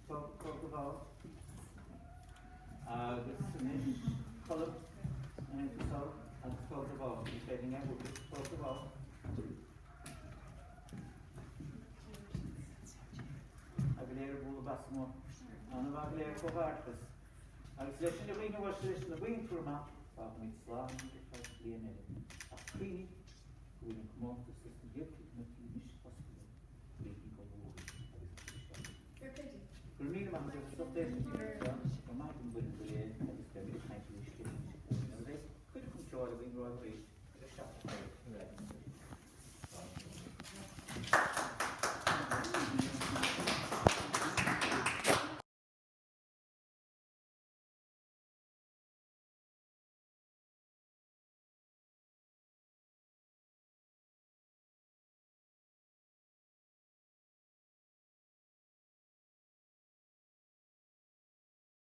tóg, tóg do bhonn. Agus anois, Colm, an tú sall agus tóg do bhonn. Ní féidir linn é a bhuachan, tóg do bhonn. Go léir ag bualadh bos amuigh. An-mhaith go léir comhghairdeachas. Agus leis sin a dhaoine uaisle leis na bhfaigheann amach, fágfaimid slán ar feadh bliain eile. Ach cuimhnigh go bhfuil an comórtas dos na hiarrthóirí anois oscailte daoibh go luath agus is isteach. Go raibh míle maith agat as ucht éisteacht linn anseo. Go raibh maith ag an bhfoireann uilig.